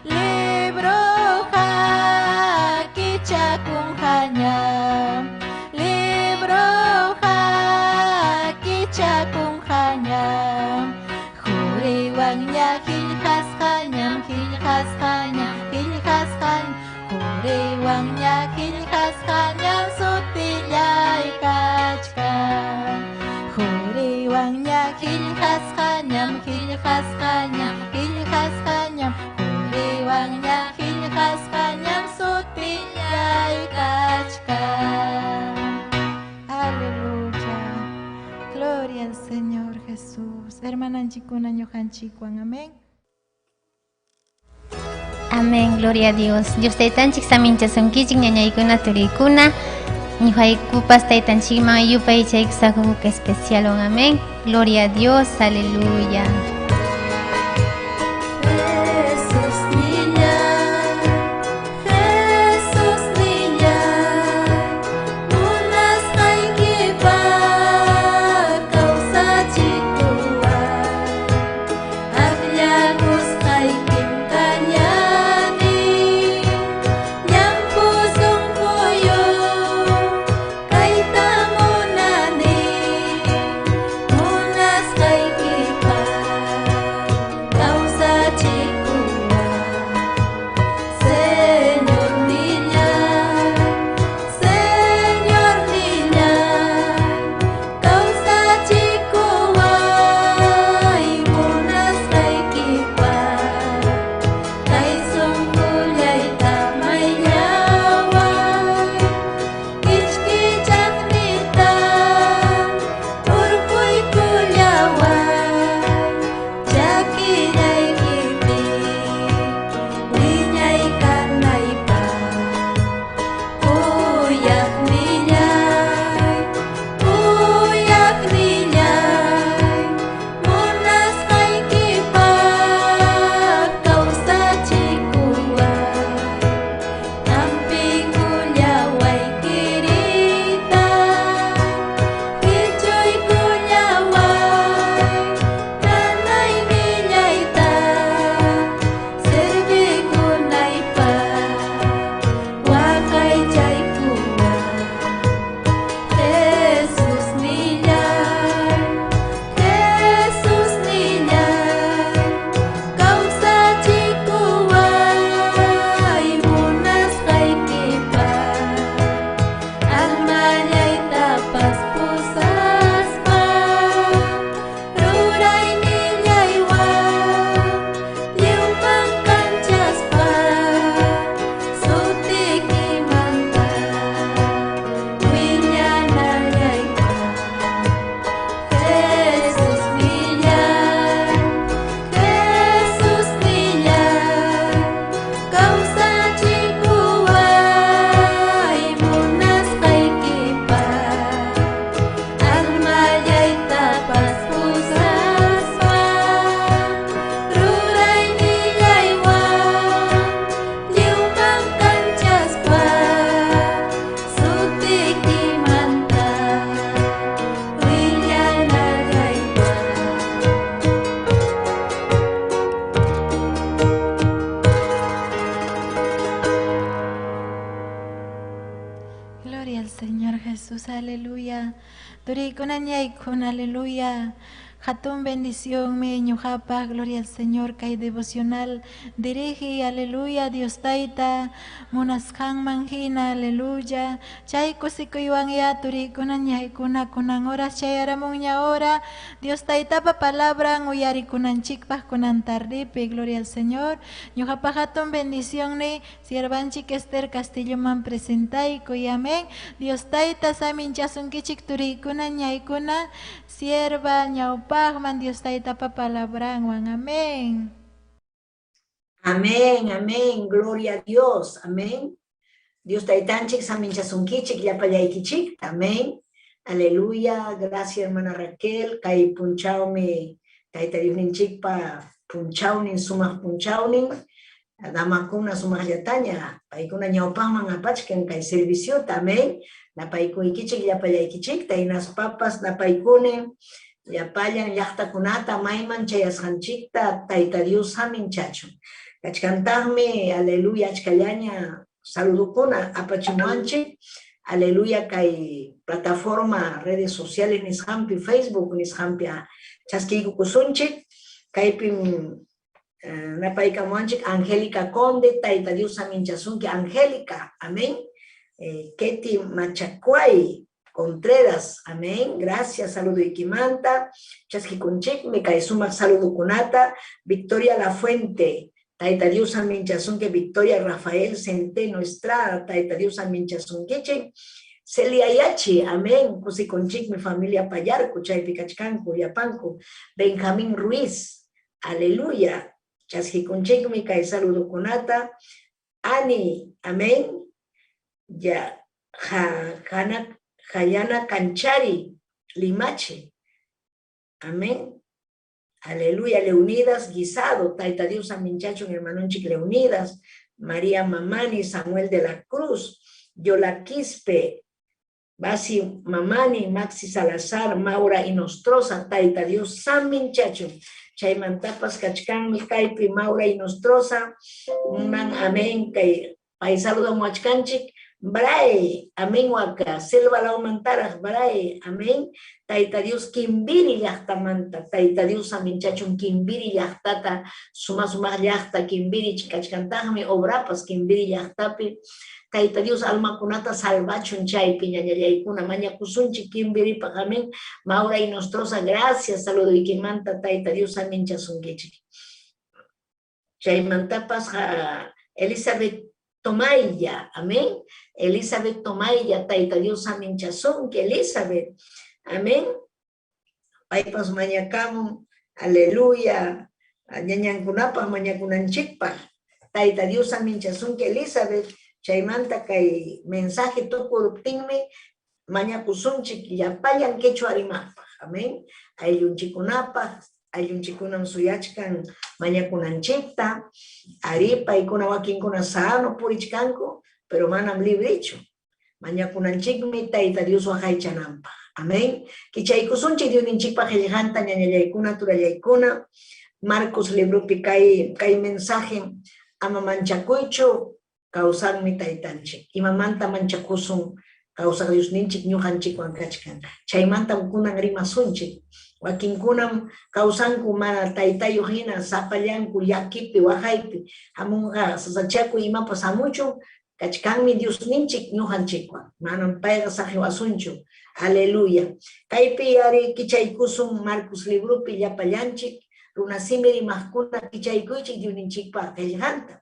Libroqa kichakunqaña, libroqa kichakunqaña, quriwanña qillqasqañam, qillqasqañam, qillqasqañam, quriwanña qillqasqañam sutillay kachkan. Quriwanña qillqasqañam, qillqasqañam, qillqasqañam, quriwanña qillqasqañam sutillay kachkan. Aleluya. Gloria al Señor Jesús. Hermananchikuna ñuqanchikwan. Amén. Amén, gloria a Dios. Dios taytanchik saminchasunkichik ñañaykuna turikuna. Ñuqaykupas taytanchikman yupaychaykusaqhuk especialwan. Amén. Gloria a Dios. Aleluya. Jesús niña, Jesús niña, munasqaykipaq kawsachikuway, akllakusqaykim kañani, llampu sunquyuq kayta munani, munasqaykipaq. Turiykuna ñaykuna, aleluya. Hatun bendición mi ñuqapaq, gloria al Señor, kay devocional dirige, aleluya, Dios Tayta, munasqanman hina, aleluya. Chay kusikuywan ya turiykuna ñaykuna kunan horas chayaramunña hora, Dios Taytapa palabran uyarikunanchikpaq kunan tardipi, gloria al Señor. Ñuqapaq hatun bendición ni siervanchik Esther Castilloman presentaykuy, amén. Dios Tayta saminchasunkichik turiykuna ñaykuna, sierva ñawpaqman Dios Taytapa palabranwan, amén. Amén, amén, gloria a Dios, amén. Dios Taytanchik saminchasunkichik llapallaykichik, amén. Aleluya, gracias hermana Raquel, kay punchawmi Tayta Diosninchikpa punchawnin, sumaq punchawnin, damakuna sumaqllataña, paykuna ñawpaqman apachkan kay serviciota, amén. Napaykuykichik llapallaykichikta, hinaspapas napaykuni llapallan llaqtakunata mayman chayasqanchikta Tayta Dios saminchachun. Kachkantaqmi, aleluya, achkallaña saludukuna apachimuwanchik, aleluya, kay plataforma redes sociales nisqanpi, Facebook nisqanpi chaskiykukusunchik, kaypim napaykamuwanchik Angélica Conde, Tayta Dios saminchasunki, Angélica, amén. Ketty Machacuay Contreras, amén, gracias, saludo ikimanta, chaskikunchikmi kay sumaq saludukunata, Victoria La Fuente, Tayta Dios saminchasunki, Victoria Rafael Centeno Estrada, Tayta Dios saminchasunkichik, Celia Yachi, amén, kusikunchikmi familia Payarco, chaypi kachkanku, llapanku, Benjamín Ruiz, aleluya, chaskikunchikmi kay saludukunata, Ani, amén, ya, ja, jana, Jayana Canchari, Limache, amén, aleluya, Leonidas Guisado, Tayta Dios saminchachun, hermanonchik Leonidas, María Mamani, Samuel de la Cruz, Yola Quispe, Basi Mamani, Maxi Salazar, Maura Inostroza, Tayta Dios saminchachun, chaymantapas kachkanmi kaypi Maura Inostroza, man, amén, kay pay saludamuwachkanchik, Bray, amén, waka, selva lawmantaraq, Bray, amén, Tayta Dios Kimbiri llaqtamanta, Tayta Dios saminchachun Kimbiri llaqtata, suma sumaq llaqta Kimbiri kachkantaqmi, obrapas Kimbiri llaqtapi, Tayta Dios almakunata salvachun chaypi ñañallaykuna, mañakusunchik Kimbiripaq, amén, Maura Inostroza, gracias, saluduykimanta, Tayta Dios saminchasunkichik. Chaymantapas Elizabeth Tomaya, amén, Elizabeth Tomaya, Tayta Dios saminchasunki, Elizabeth, amén, paypas mañakamun, aleluya, ñañankunapaq mañakunanchikpaq, Tayta Dios saminchasunki, Elizabeth, chaymanta kay mensaje tukuruptinmi mañakusunchik llapallan quechua rimaqpaq, amén, ayllunchikkunapaq, ayllunchikkunam suyachkan mañakunanchikta, ari paykuna wakinkuna sano purichkanku, pero manam librichu, mañakunanchikmi Tayta Dios waqaychananpaq, amén, kichaykusunchik Diosninchikpaq qillqanta ñañallaykuna turallaykuna, Marcos libropi kay mensaje ama manchakuychu kawsanmi Taytanchik, imamanta manchakusun kawsaq Diosninchik ñuqanchikwan kachkan, chaymantam kunan rimasunchik, wakinkunam kawsanku mana taytayuq hina sapallanku llakipi waqaypi, hamunqa sasachakuy imapas hamuchun, kachkanmi Diosninchik ñuqanchikwan, manam payqa saqiwasunchu, aleluya. Kaypi ari kichaykusun Marcos libropi llapallanchik, runasimi rimaqkuna kichaykuychik Diosninchikpa qillqanta,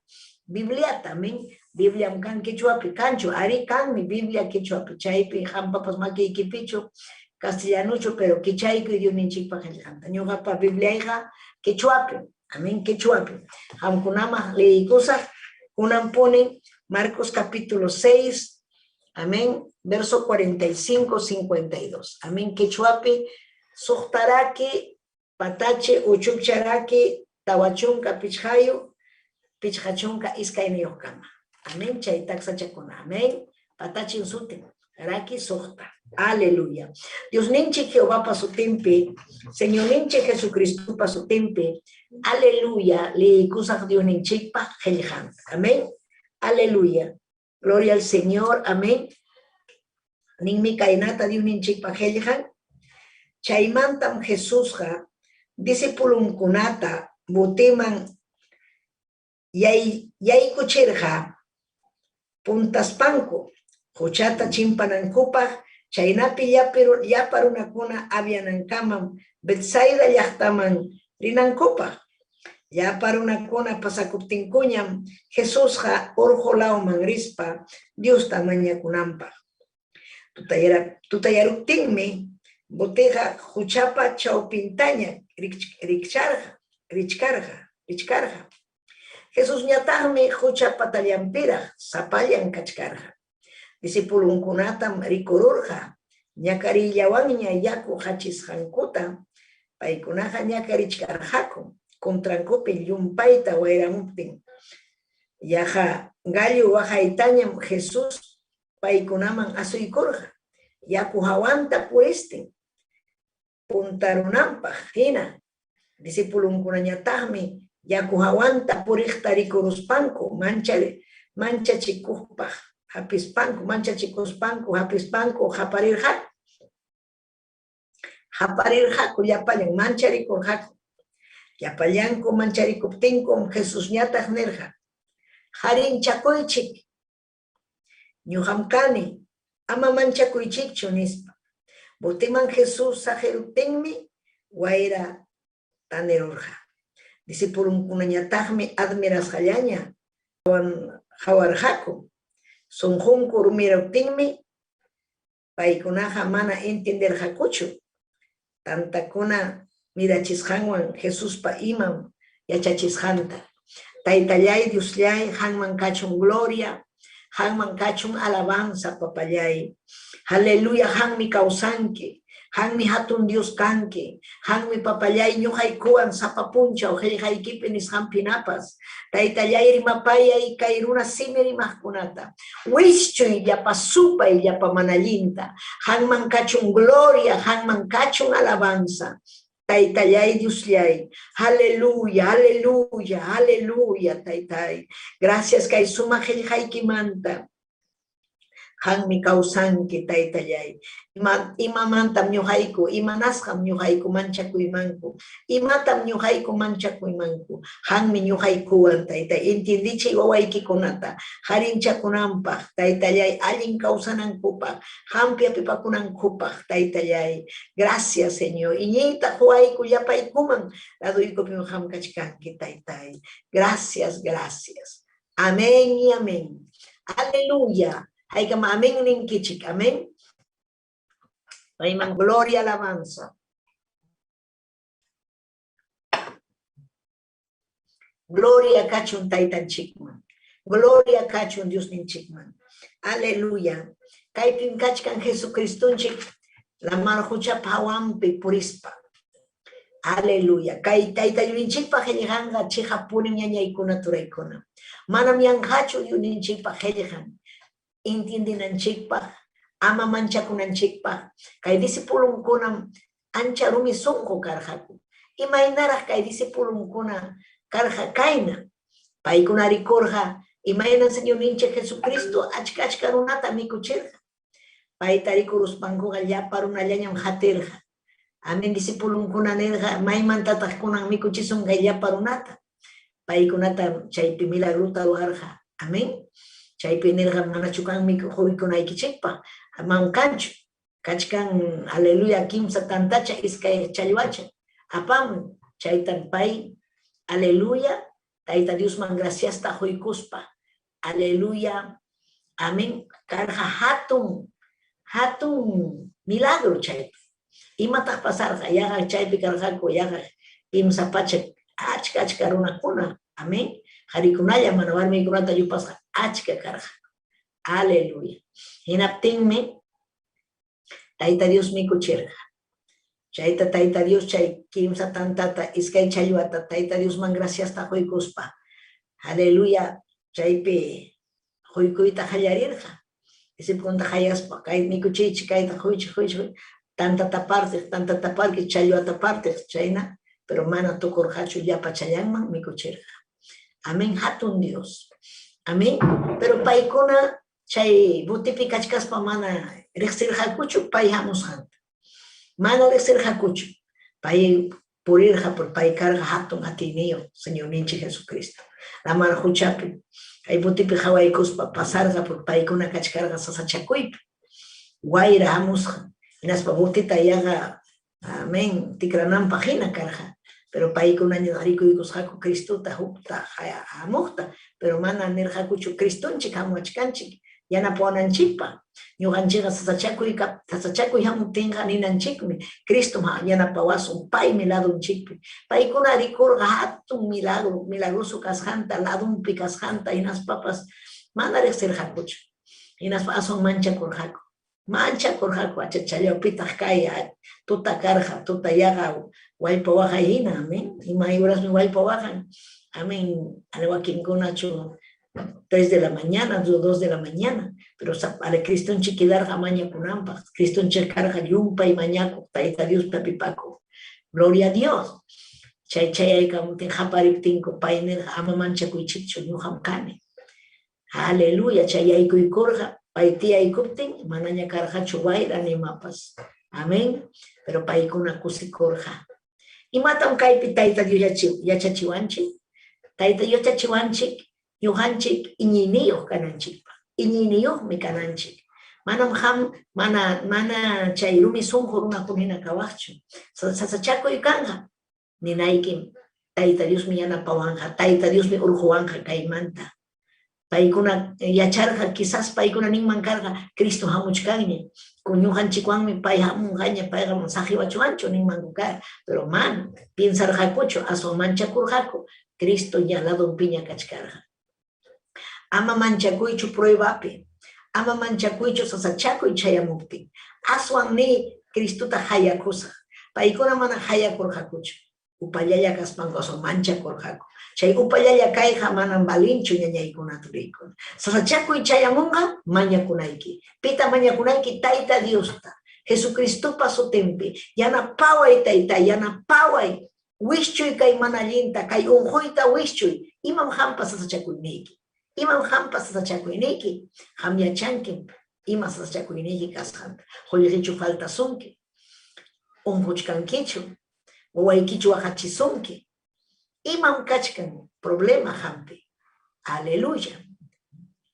Bibliata, amén, Bibliam kan quechuapi, kanchu, ari kanmi Biblia quechuapi, chaypi hampapas makiykipichu, castellanuchu, pero kichaykuy Diosninchikpa qillqanta, ñuqapa Bibliayqa quechuapi, amén, quechuapi. Qamkunaman leykusaq, kunan puni Marcos capítulo 6, amén, verso 45, 52, amén, quechuapi, suqtaraki, patache, uchukcharaki, tawachunka, pichqayu, pichqachunka, iskayniyuqkama, amén, chay taksachakuna, amén, patachin sutin, raki suqta, aleluya. Diosninchik Jehovapa sutinpi, Señorninchik Jesucristopa sutinpi, aleluya, liykusaq Diosninchikpa qillqanta, amén, aleluya, gloria al Señor, amén. Ninmi kaynata Diosninchikpa qillqan, Chaymantam Jesusqa discipulonkunata boteman yaykuchirqa puntaspanku quchata chimpanankupaq, chaynapi llapa runakuna avianankamam Betsaida llaqtaman rinankupaq. Llapa runakuna pasakuptinkuñam Jesusqa urqu lawman rispa Diosta mañakunanpaq. Tutayaruptinmi boteqa quchapa chawpintaña richkarqa. Jesusñataqmi qucha patallanpiraq sapallan kachkarqa. Discipulonkunatam rikururqa ñakariyllawanña yaku hachisqankuta, paykunaqa ñakarichkarqaku contrankupi llumpayta wayramuptin. Yaqa gallo waqaytañam Jesús paykunaman asuykurqa, yaku hawanta puristin puntarunanpaq hina. Discipulonkunañataqmi yaku hawanta puriqta rikuruspanku manchachikuqpaq hapispanku, manchachikuspanku hapispanku qaparirqaku. Qaparirqaku llapallan mancharikurqaku. Llapallanku mancharikuptinkum Jesusñataq nirqa, Qarinchakuychik, ñuqam kani, ama manchakuychikchu, nispa. Boteman Jesús saqiruptinmi wayra tanirurqa. Discipulonkunañataqmi admirasqallaña qawarqaku. Sunqunku rumiruptinmi paykunaqa mana entienderqakuchu tantakuna mirachisqanwan Jesuspa imam yachachisqanta. Taytallay, Diosllay, qanman kachun gloria, qanman kachun alabanza, papallay. Aleluya, qanmi kawsanki, qanmi hatun Dios kanki, qanmi papallay ñuqaykuwan sapa punchaw qillqaykipi nisqanpinapas. Taytallay, rimapayay kay runa simi rimaqkunata. Wischuy llapa supay llapa mana allinta. Qanman kachun gloria, qanman kachun alabanza. Taytallay, Diosllay, aleluya, aleluya, aleluya, Taytay. Gracias kay sumaq qillqaykimanta. Qanmi kawsanki, Taytallay. Imamantam ñuqayku, imanasqam ñuqayku manchakuymanku? Imatam ñuqayku manchakuymanku? Qanmi ñuqaykuwan, Taytay. Entiendichiy wawaykikunata qarinchakunanpaq, Taytallay, allin kawsanankupaq, qampi hapipakunankupaq, Taytallay. Gracias, Señor. Iñiyta quwayku llapaykuman, ladoykupim qam kachkanki, Taytay. Gracias, gracias. Amén y amén. Aleluya. Haykam amén ninkichik. Amén. Payman gloria, alabanza. Gloria kachun Taytanchikman. Gloria kachun Diosninchikman. Aleluya. Kaypim kachkan Jesucristonchik lamar quchapa hawanpi purispa. Aleluya. Kay Tayta Diosninchikpa qillqanqa chiqappunim ñañaykuna turaykuna. Manam yanqachu Diosninchikpa qillqan. Entiendenanchikpaq, ama manchakunanchikpaq. Kay discipulonkunam ancha rumi sunqu karqaku. Imaynaraq kay discipulonkuna karqa kayna? Paykuna rikurqa imayna Señorninchik Jesucristo achka-achka runata mikuchirqa. Payta rikuruspankuqa llapa runallañam qatirqa. Amén, discipulonkuna nirqa, maymantataq kunan mikuchisun kay llapa runata? Paykunata chaypi milagrota ruwarqa. Amén. Chaypi nirqa, manachu kan mikuykunaykichikpaq? Amam kanchu. Kachkan, aleluya, kimsa tantacha, iskay challwacha. Apamuy. Chaytam pay, aleluya, Tayta Diosman graciasta quykuspa, aleluya, amén, karqa hatun, hatun milagro chaypi. Imataq pasarqa? Yaqa chaypi karqaku, yaqa 300 achka achka runakuna, amén. Qharikunalla mana warmikunata yupasqa achka karqa. Aleluya. Hinaptinmi Tayta Dios mikuchirqa. Chayta Tayta Dios chay kimsa tantata, iskay challwata Tayta Diosman graciasta quykuspa, aleluya, chaypi quykuyta qallarirqa. Discipulonta qayaspa, kay mikuchiychik, kayta quychik, quychik, tantata partiq, tantata partiq, challwata partiq, chayna, pero mana tukurqachu llapa challanman mikuchirqa. Amén, hatun Dios. Amén. Pero paykuna chay botepi kachkaspa mana riqsirqakuchu pay hamusqanta. Mana riqsirqakuchu. Pay purirqa por pay karqa hatun atiyniyuq Señorninchik Jesucristo. Lamar quchapi kay botipi qawaykuspa pasarqa por paykuna kachkarqa sasachakuypi. Wayra hamusqa hinaspa botita yaqa amén tikrananpaq hina karqa. Pero paykunaña rikuykusqaku Cristota hukta hamuqta, pero mana nirqakuchu Cristonchik hamuwachkanchik yanapawananchikpaq. Ñuqanchikqa sasachakuy sasachakuy hamuptinqa ninanchikmi Cristom yanapawasun, paymi ladonchikpi. Paykuna rikurqa hatun milagro, milagroso kasqanta, ladonpi kasqanta hinaspapas mana riqsirqakuchu. Hinaspa aswan manchakurqaku. Manchakurqaku achachallawpitaq kay tuta karqa, tuta yaqa wallpa waqay hina, amén. Imay horasmi wallpa waqan, amén. Wakinkunachu 3 de la mañana, 2 de la mañana, pero ale Cristonchik quedarqa mañakunanpaq. Cristonchik karqa llumpay mañakuq, Tayta Dios hapipakuq. Gloria a Dios. Chay chayaykamuptin qapariptinku pay nirqa ama manchakuychikchu, ñuqam kani. Aleluya, chay yaykuykurqa pay tiyaykuptin manaña karqachu wayra nimapas. Amén. Pero paykuna kusikurqa. Imatam kaypi Tayta Dios yachachiwanchik? Tayta Dios yachachiwanchik ñuqanchik iñiyniyuq kananchikpaq. Iñiyniyuqmi kananchik. Manam qam mana mana chay rumi sunqu runakuna hina kawaqchu. Sasachakuy kanqa. Ninaykim, Tayta Diosmi yanapawanqa, Tayta Diosmi urquwanqa kaymanta. Paykuna yacharqa, quizás paykuna ninman karqa, Cristo hamuchkanña, ñuqanchikwanmi pay hamunqaña, payqa saqiwachuwanchu ninmanku karqa, pero mana piensarqakuchu, aswan manchakurqaku, Cristo ña ladonpiña kachkarqa. Ama manchakuychu pruebapi, ama manchakuychu sasachakuy chayamuptin, aswan ni Cristota hayakusaq. Paykuna mana hayakurqakuchu, upallalla kaspanku aswan manchakurqaku. Chay upallalla kayqa manam valinchu ñañaykuna turiykuna. Sasachakuy chayamunqa mañakunayki. Pita mañakunayki? Tayta Diosta, Jesucristopa sutinpi. Yanapaway Tayta, yanapaway. Wischuy kay mana allinta, kay unquyta wischuy. Imam qampa sasachakuyniyki? Imam qampa sasachakuyniyki? Qam yachankim ima sasachakuyniyki kasqanta. Qullqichu faltasunki? Unquchkankichu? Wawaykichu waqachisunki? Imam kachkan problema qampi? Aleluya.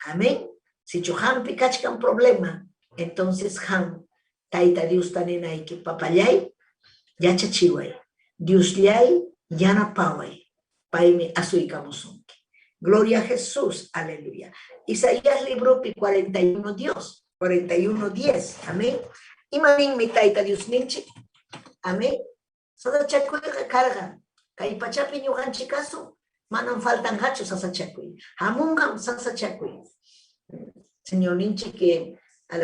Amén. Sichu qampi kachkan problema, entonces qam Tayta Diosta ninayki, papallay, yachachiway, Diosllay, yanapaway, paymi asuykamusunki. Gloria a Jesús, aleluya. Isaías libropi 41 Dios, 41 10, amén. Ima ninmi Tayta Diosninchik? Amén. Sasachakuyqa karqa, kay pachapi ñuqanchik kasun, manam faltanqachu sasachakuy. Hamunqam sasachakuy. Señorninchik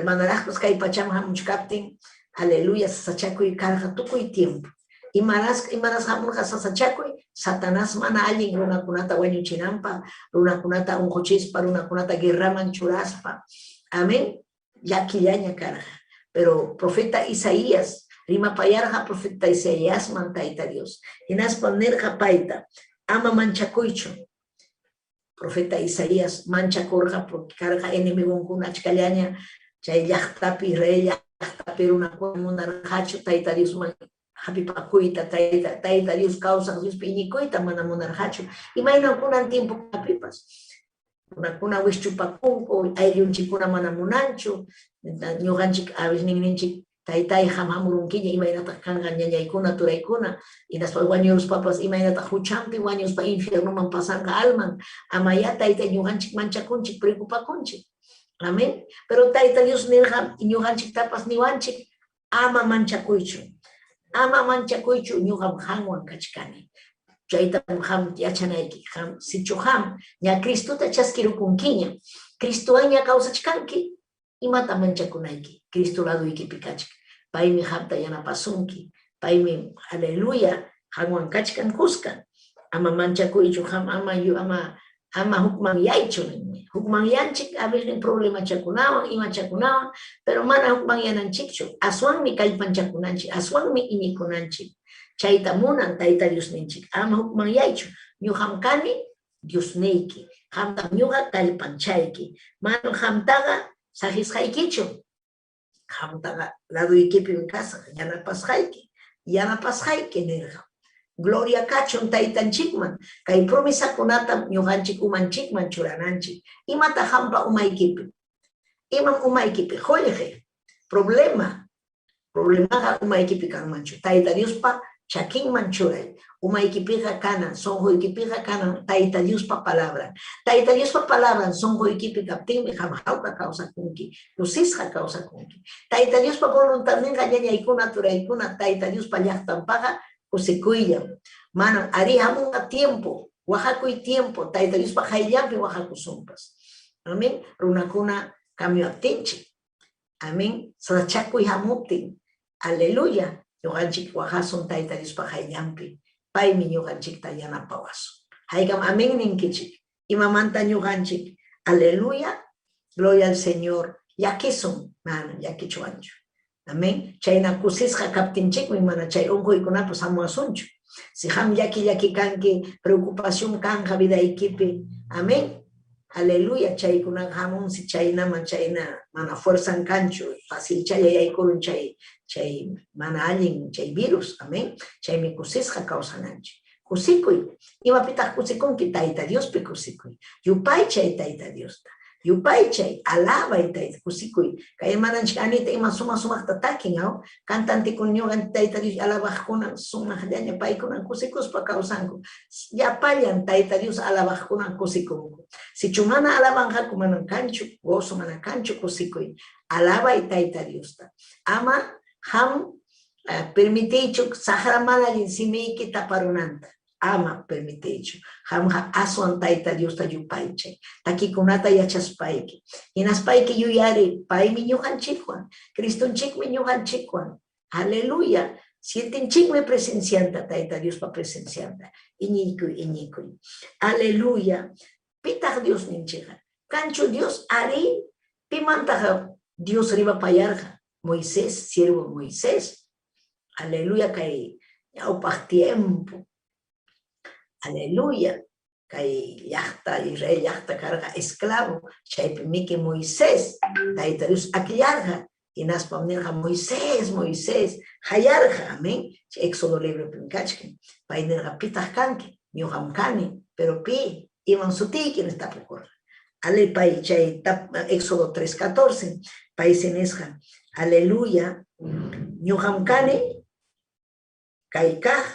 manaraqpas kay pachaman hamuchkaptin, aleluya, sasachakuy karqa tukuy tiempo. Imaras imaras hamurqa sasachakuy, Satanás mana allin runakunata wañuchinanpaq, runakunata unquchispa, runakunata guerraman churaspa. Amén. Llakillaña karqa. Pero profeta Isaías rimapayarqa profeta Isaiasman Tayta Dios. Hinaspa nirqa payta, ama manchakuychu. Profeta Isaías manchakurqa porque karqa enemigonkuna achkallaña chay llaqtapi, Israel llaqtapi runakuna munarqachu Tayta Diosman hapipakuyta, Tayta, Tayta Dios kawsaq Diospi iñikuyta mana munarqachu. Imaynam kunan tiempopipas runakuna wischupakunku, ayllunchikkuna mana munanchu, ñuqanchik awisninninchik taytay qam hamurunkiña, imaynataq kanqa ñañaykuna, turaykuna, hinaspa wañuruspapas imaynataq huchanpi wañuspa infiernoman pasanqa alman, amayá tayta ñuqanchik manchakunchik, preocupakunchik. Amén. Pero Tayta Dios nirqa ñuqanchiktapas niwanchik, ama manchakuychu, ama manchakuychu, ñuqam qamwan kachkani. Chaytam qam yachanayki, qam sichu qam ña Cristota chaskirukunkiña, Cristowanña kawsachkanki, imata manchakunayki? Cristo laduykipi kachkan. Paymi qamta yanapasunki. Paymi, aleluya, qamwan kachkan kuska. Ama manchakuychu, qam ama ama ama hukmanyaychu ninmi. Hukmanyanchik a veces problemachakunawan, imachakunawan, pero mana hukmanyananchikchu. Aswanmi kallpanchakunanchik, aswanmi iñikunanchik. Chayta munan Tayta Diosninchik. Ama hukmanyaychu. Ñuqam kani Diosniyki. Qamtam ñuqa kallpanchayki. Manam qamtaqa saqisqaykichu. Qamtaqa ladoykipim kasaq, yanapasqayki, yanapasqayki nirqa. Gloria kachun Taytanchikman. Kay promesakunatam ñuqanchik umanchikman churananchik. Imataq qampa umaykipi? Imam umaykipi? Qullqi. Problema. Problemaqa umaykipi kanmanchu. Tayta Diospa chakinman churay. Umaykipiqa kanan, sunquykipiqa kanan Tayta Diospa palabran. Tayta Diospa palabran sunquykipi kaptinmi qam hawka kawsakunki, kusisqa kawsakunki. Tayta Diospa voluntadninqa ñañaykuna, turaykuna, Tayta Diospa llaqtanpaqa kusikuyllam. Manam arí hamunqa tiempo, waqakuy tiempo, Tayta Diospa qayllanpi waqakusunpas. Amén. Runakuna cambiaptinchik. Amén. Sasachakuy hamuptin. Aleluya. Ñuqanchik waqasun Tayta Diospa qayllanpi. Paymi ñuqanchikta yanapawasun. Haykam amén ninkichik. Imamanta ñuqanchik. Aleluya. Gloria al Señor. Llakisun. Mana llakichuwanchu. Amén. Chayna kusisqa kaptinchikmi mana chay unquykunapas hamuwasunchu. Si qam llaki llaki kanki, preocupación kanja vidaykipi. Amén. Aleluya, chaykunaqa hamunsi chaynaman chayna mana fuerzan kanchu, facilchalla yaykurun chay chay mana allin chay virus. Amén. Chaymi kusisqa kawsananchik. Kusikuy. Imapitaq kusikunki? Tayta Diospi kusikuy. Yupaychay Tayta Diosta. Yupaychay, alabay Tayta, kusikuy. Kay hermananchik Anita ima sumaq sumaqta takin, aw? Cantantekuna ñuqan Tayta Dios alabaqkuna sumaqllaña paykunan kusikuspa kawsanku. Llapallan Tayta Dios alabaqkunan kusikunku. Sichu mana alabanqaku manam kanchu gozo, mana kanchu kusikuy. Alabay Tayta Diosta. Ama qam permitiychu saqra mana allin simiyki taparunanta. Ama permitiychu. Qamqa aswan Tayta Diosta yupaychay. Takikunata yachaspayki. Hinaspayki yuyari, paymi ñuqanchikwan. Cristonchikmi ñuqanchikwan. Aleluya. Sientinchikmi presencianta, Tayta Diospa presencianta. Iñiykuy, iñikuy. Aleluya. Pitaq Diosninchikqa? Kanchu Dios? Arí. Pimantaq Dios rimapayarqa? Moisés, siervo Moisés. Aleluya, kay ñawpaq tiempo. Aleluya. Kay llaqta, Israel llaqta karqa esclavo. Chaypi miki Moisés, Tayta Dios akllarqa. Hinaspam nirqa, Moisés, Moisés, qayarqa. Amén. Chay Éxodo libropim kachkan. Pay nirqa, pitaq kanki? Ñuqam kani. Pero pi? Imam sutiyki? Nispa tapukurqa. Ale pay chay Éxodo 3:14, pay si nisqa, aleluya, ñuqam kani kay kaq.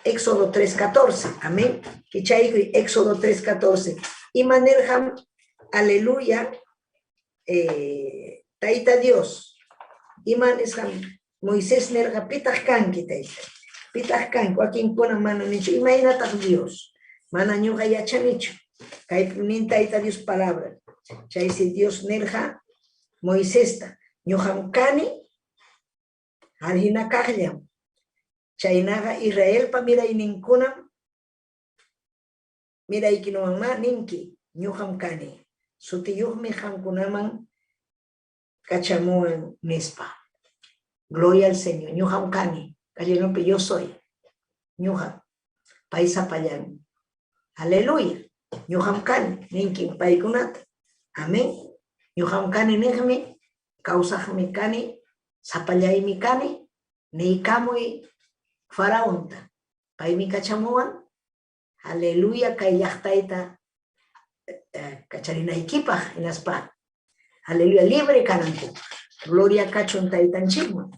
Éxodo 3:14, amén. Kichaykuy Éxodo 3:14. Ima nirqam, aleluya, Tayta Dios. Ima nisqam Moisés nirqa, pitaq kanki, Tayta? Pitaq kanki? Wakinkuna mana ninchu, imaynataq Dios? Mana ñuqa yachanichu. Kaypim nin Tayta Dios palabra. Chaysi Dios nirqa Moisesta, ñuqam kani hina kaqllam. Chaynaqa Israelpa mirayninkunam miraykinuwanmá ninki, ñuqam kani. Sutiyuqmi qamkunaman kachamuwan nispa. Gloria al Señor. Ñuqam kani. Castellanopi yo soy. Ñuqa. Pay sapallan. Aleluya. Ñuqam kani. Ninki paykunata. Amén. Ñuqam kani niqmi. Kawsaqmi kani. Sapallaymi kani. Niykamuy faraonta. Paymi kachamuwan. Aleluya. Kay llaqtayta kacharinaykipaq hinaspa. Aleluya. Libre kanankupaq. Gloria kachun Taytanchikman.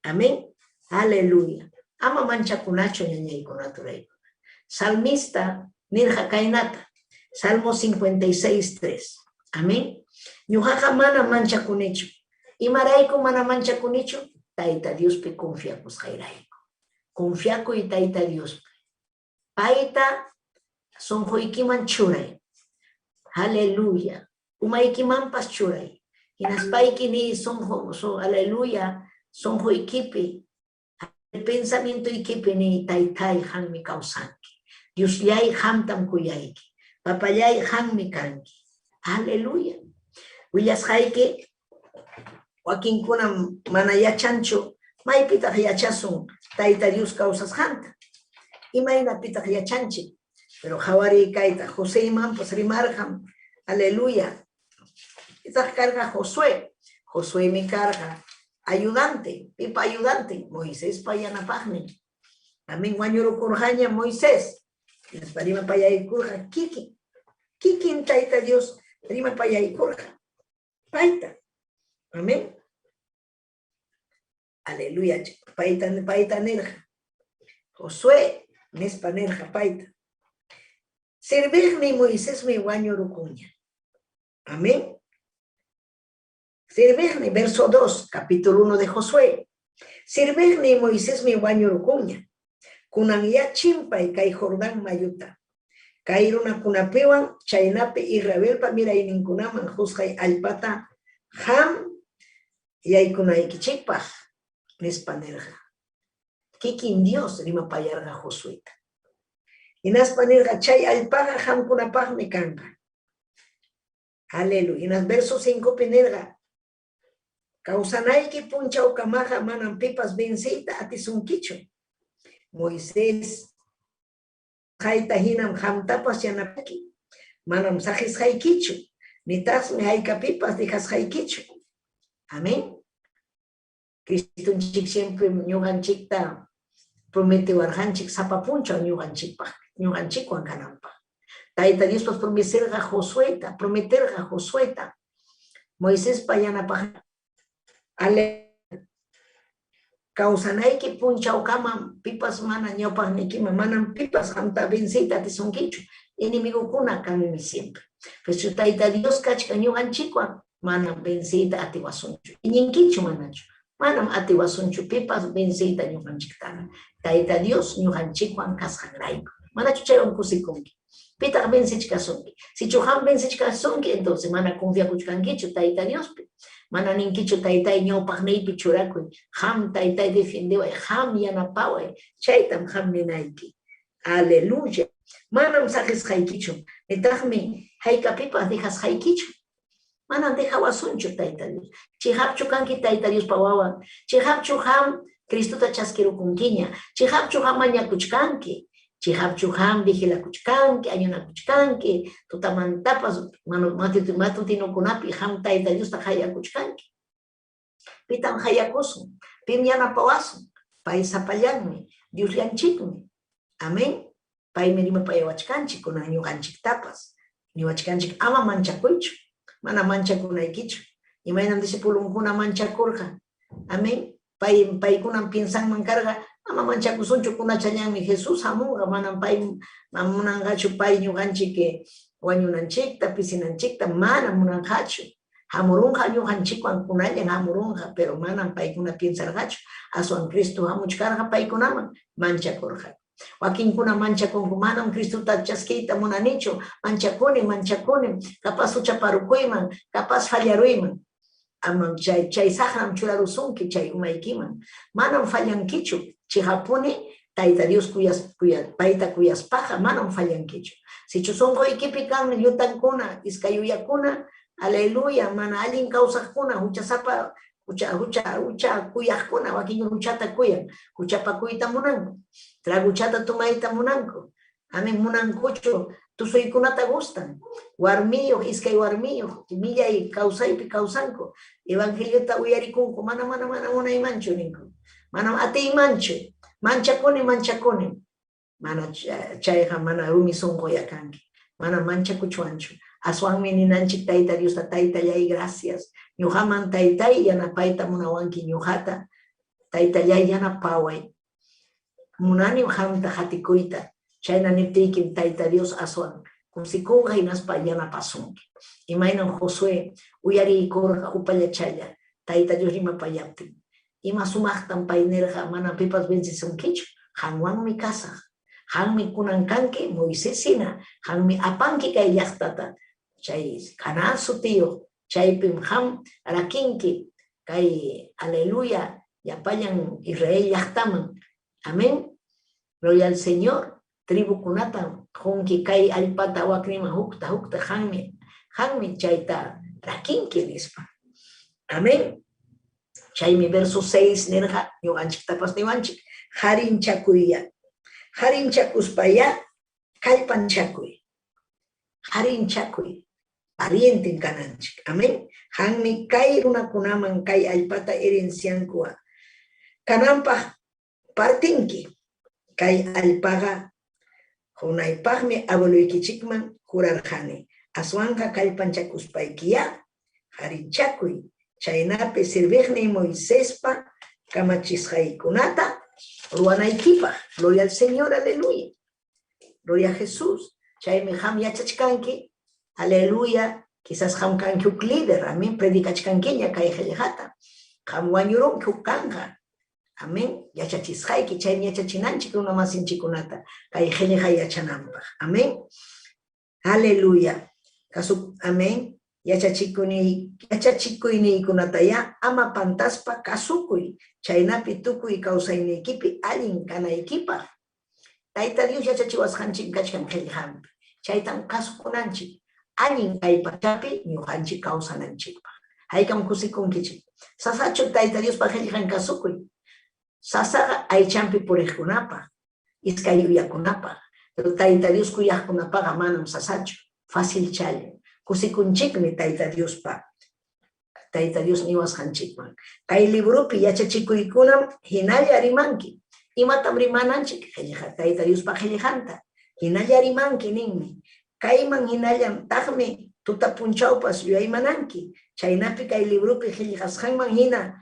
Amén. Aleluya. Ama manchakunachu ñañaykuna turaykuna. Salmista nirqa kaynata. Salmo 56:3. Amén. Ñuqaqa mana manchakunichu. Imarayku mana manchakunichu? Tayta Diospi confiakusqayrayku. Confiakuy Tayta Diospi. Payta sunquykiman churay. Aleluya. Umaykimanpas churay. Hinaspayki niy sunqu, aleluya, sunquykipi, pensamientoykipi niy, Taytay, qammi kawsanki. Diosllay, qamtam kuyayki. Papallay, qammi kanki. Aleluya. Willasqayki wakinkunam mana yachanchu, maypitaq yachasun Tayta Dios kawsasqanta. Imaynapitaq yachanchik? Pero qhawariy kayta, Joseymanpas rimarqam. Aleluya. Pitaq karqa Josué. Josuémi karqa. Ayudante, pipa ayudante, Moisespa yanapaqnin. Amén, wañurukurqaña Moisés. Hinaspa rimapayaykurqa kikin. Kikin Tayta Dios rimapayaykurqa. Payta. Amén. Aleluya. Payta, payta nirqa. Josué, nispa nirqa payta. Serviqni Moisesmi wañurukuña. Amén. Serviqni, verso 2, capítulo 1 de Josué. Serviqni Moisesmi wañurukuña. Kunanyá chimpay kay Jordán mayuta. Kay runakunapiwan chaynapi Israelpa mirayninkunaman qusqay allpata qam yaykunaykichikpaq, nispa nirqa. Kikin Dios rimapayarqa Josueta. Hinaspa nirqa, chay allpaqa qamkunapaqmi kanqa. Aleluya. Hinas verso 5pi nirqa, kawsanayki punchawkamaqa manam pipas venceyta atisunkichu. Moisés qayta hinam qamtapas yanapayki. Manam saqisqaykichu, nitaqmi haykapipas dejasqaykichu. Amén. Cristonchik siempre ñuqanchikta prometiwarqanchik sapa punchaw ñuqanchikpaq, ñuqanchikwan kananpaq. Tayta Diospas prometerqa Josueta, prometerqa Josueta. Moisespa yanapaq ale kawsanayki punchawkama pipas mana ñawpaqniykima, manam pipas qamta venceyta atisunkichu. Enemigokuna kanmi siempre. Pero Tayta Dios kachkan ñuqanchikwan, manam venceyta atiwasunchu. Iñinkichu manachu? Manam atiwasunchu pipas venceyta ñuqanchiktaqa. Tayta Dios ñuqanchikwan kasqanrayku. Manachu chaywan kusikunki? Pitaq vencechkasunki? Sichu qam vencechkasunki, entonces mana confiakuchkankichu Tayta Diospi. Mana ninkichu Taytay ñawpaqniypi churakuy. Qam Taytay defiendeway, qam yanapaway. Chaytam qam ninayki. Aleluya. Manam saqisqaykichu. Nitaqmi haykapipas dejasqaykichu. Manam dejawasunchu Tayta Dios. Chiqapchu kanki Tayta Diospa wawan. Chiqapchu qam Cristota chaskirukunkiña. Chiqapchu qam mañakuchkanki. Chiqapchu qam vigilakuchkanki, ayunakuchkanki, tutamantapas matutinokunapi qam Tayta Diosta qayakuchkanki. Pitam qayakusun? Pim yanapawasun? Pay sapallanmi, Diosllanchikmi. Amén. Paymi rimapayawachkanchik kunan ñuqanchiktapas. Niwachkanchik ama manchakuychu, mana manchakunaykichu. Imaynam discipulonkuna manchakurqa. Amén. Pay paykunam piensanman karqa, ama manchakusunchu kunachallanmi Jesús hamunqa, manam pay munanqachu pay ñuqanchik wañunanchikta, pisinanchikta, mana munanqachu. Hamurunqa ñuqanchikwan kunallan hamurunqa, pero manam paykuna piensarqachu. Aswan Cristo hamuchkarqa paykunaman manchakurqa. Wakinkuna manchakunku, manam Cristota chaskiyta munanichu, manchakuni, manchakuni, capaz huchaparukuyman, capaz fallaruyman. Amam chay chay saqram churarusunki chay umaykiman. Manam fallankichu, chiqapuni Tayta Dios kuyas, kuya, payta kuyaspaqa manam fallankichu. Sichu sunquykipi kanmi llutankuna, iskay uyakuna, aleluya, mana allin kawsaqkuna, huchasapa, hucha hucha hucha kuyaqkuna, wakinkuna huchata kuyan, huchapakuyta munanku, traguchata tomayta munanku. Amén, munankuchu tusuykunata gustan, warmiyuq, iskay warmiyuq, millay kawsaypi kawsanku, evangeliota uyarikunku, mana mana mana munaymanchu ninku, manam atiymanchu, manchakuni, manchakuni. Mana chayqa mana rumi sunquya kanki, mana manchakuchwanchu. Aswanmi ninanchik Tayta Diosta, Taytallay, gracias. Ñuqaman Taytay yanapayta munawanki ñuqata. Taytallay yanapaway. Munanim qamta qatikuyta. Chayna niptiykim Tayta Dios aswan kusikunqa hinaspa yanapasunki. Imaynam Josué uyariykurqa upallachalla Tayta Dios rimapayaptin. Ima sumaqtam pay nirqa, manam pipas vencesunkichu, qanwanmi kasaq. Qanmi kunan kanki Moisés hina, qanmi apanki kay llaqtata. Chay Canaán sutiyuq, chaypim qam rakinki kay aleluya llapallan Israel llaqtaman. Amén. Gloria al Señor. Tribukunata qunki kay allpata wakniman hukta hukta qanmi qanmi chayta rakinki nispa. Amén. Chaymi verso 6 nirqa ñuqanchiktapas niwanchik harinchakuyya. Harinchakuspaya kallpanchakuy. Harinchakuy. Valienten kananchik. Amén. Hanmi kay runakunaman kay allpata herencianku kananpaq partinki. Kay allpaqa qunaypaqmi abueloykichikman jurarqani. Aswanqa kallpanchakuspaykiyá harinchakuy. Chaynapi serviqniy Moisespa kamachisqaykunata ruwanaykipaq. Gloria al Señor, aleluya. Gloria a Jesús. Chaymi qam yachachkanki. Aleluya. Quizás qam kanki huk líder, amén, predicachkankiña kay qillqata. Qam wañurunki huk kanqa. Amén. Yachachisqayki, chaymi yachachinanchik runa masinchikkunata kay qillqa yachananpaq. Amén. Aleluya. Kasu, amén. Yachachikuyniykunatayá ama pantaspa kasukuy, chaynapi tukuy kawsayniykipi allin kanaykipaq. Tayta Dios yachachiwasqanchik kachkan qillqanpi. Chaytam kasukunanchik allin kay pachapi ñuqanchik kawsananchikpaq. Haykam kusikunkichik. Sasachu Tayta Diospa qillqan kasukuy? Sasaqa aychanpi puriqkunapaq, iskay uyakunapaq. Pero Tayta Dios kuyaqkunapaqa manam sasachu, facilchalla. Kusikunchikmi Tayta Diospa, Tayta Dios niwasqanchikman. Kay libropi yachachikuykunam hinalla rimanki. Imatam rimananchik? Qillqa, Tayta Diospa qillqanta. Hinalla rimanki ninmi. Kayman hinallam taqmi tuta punchawpas yuyaymananki. Chaynapi kay libropi qillqasqanman hina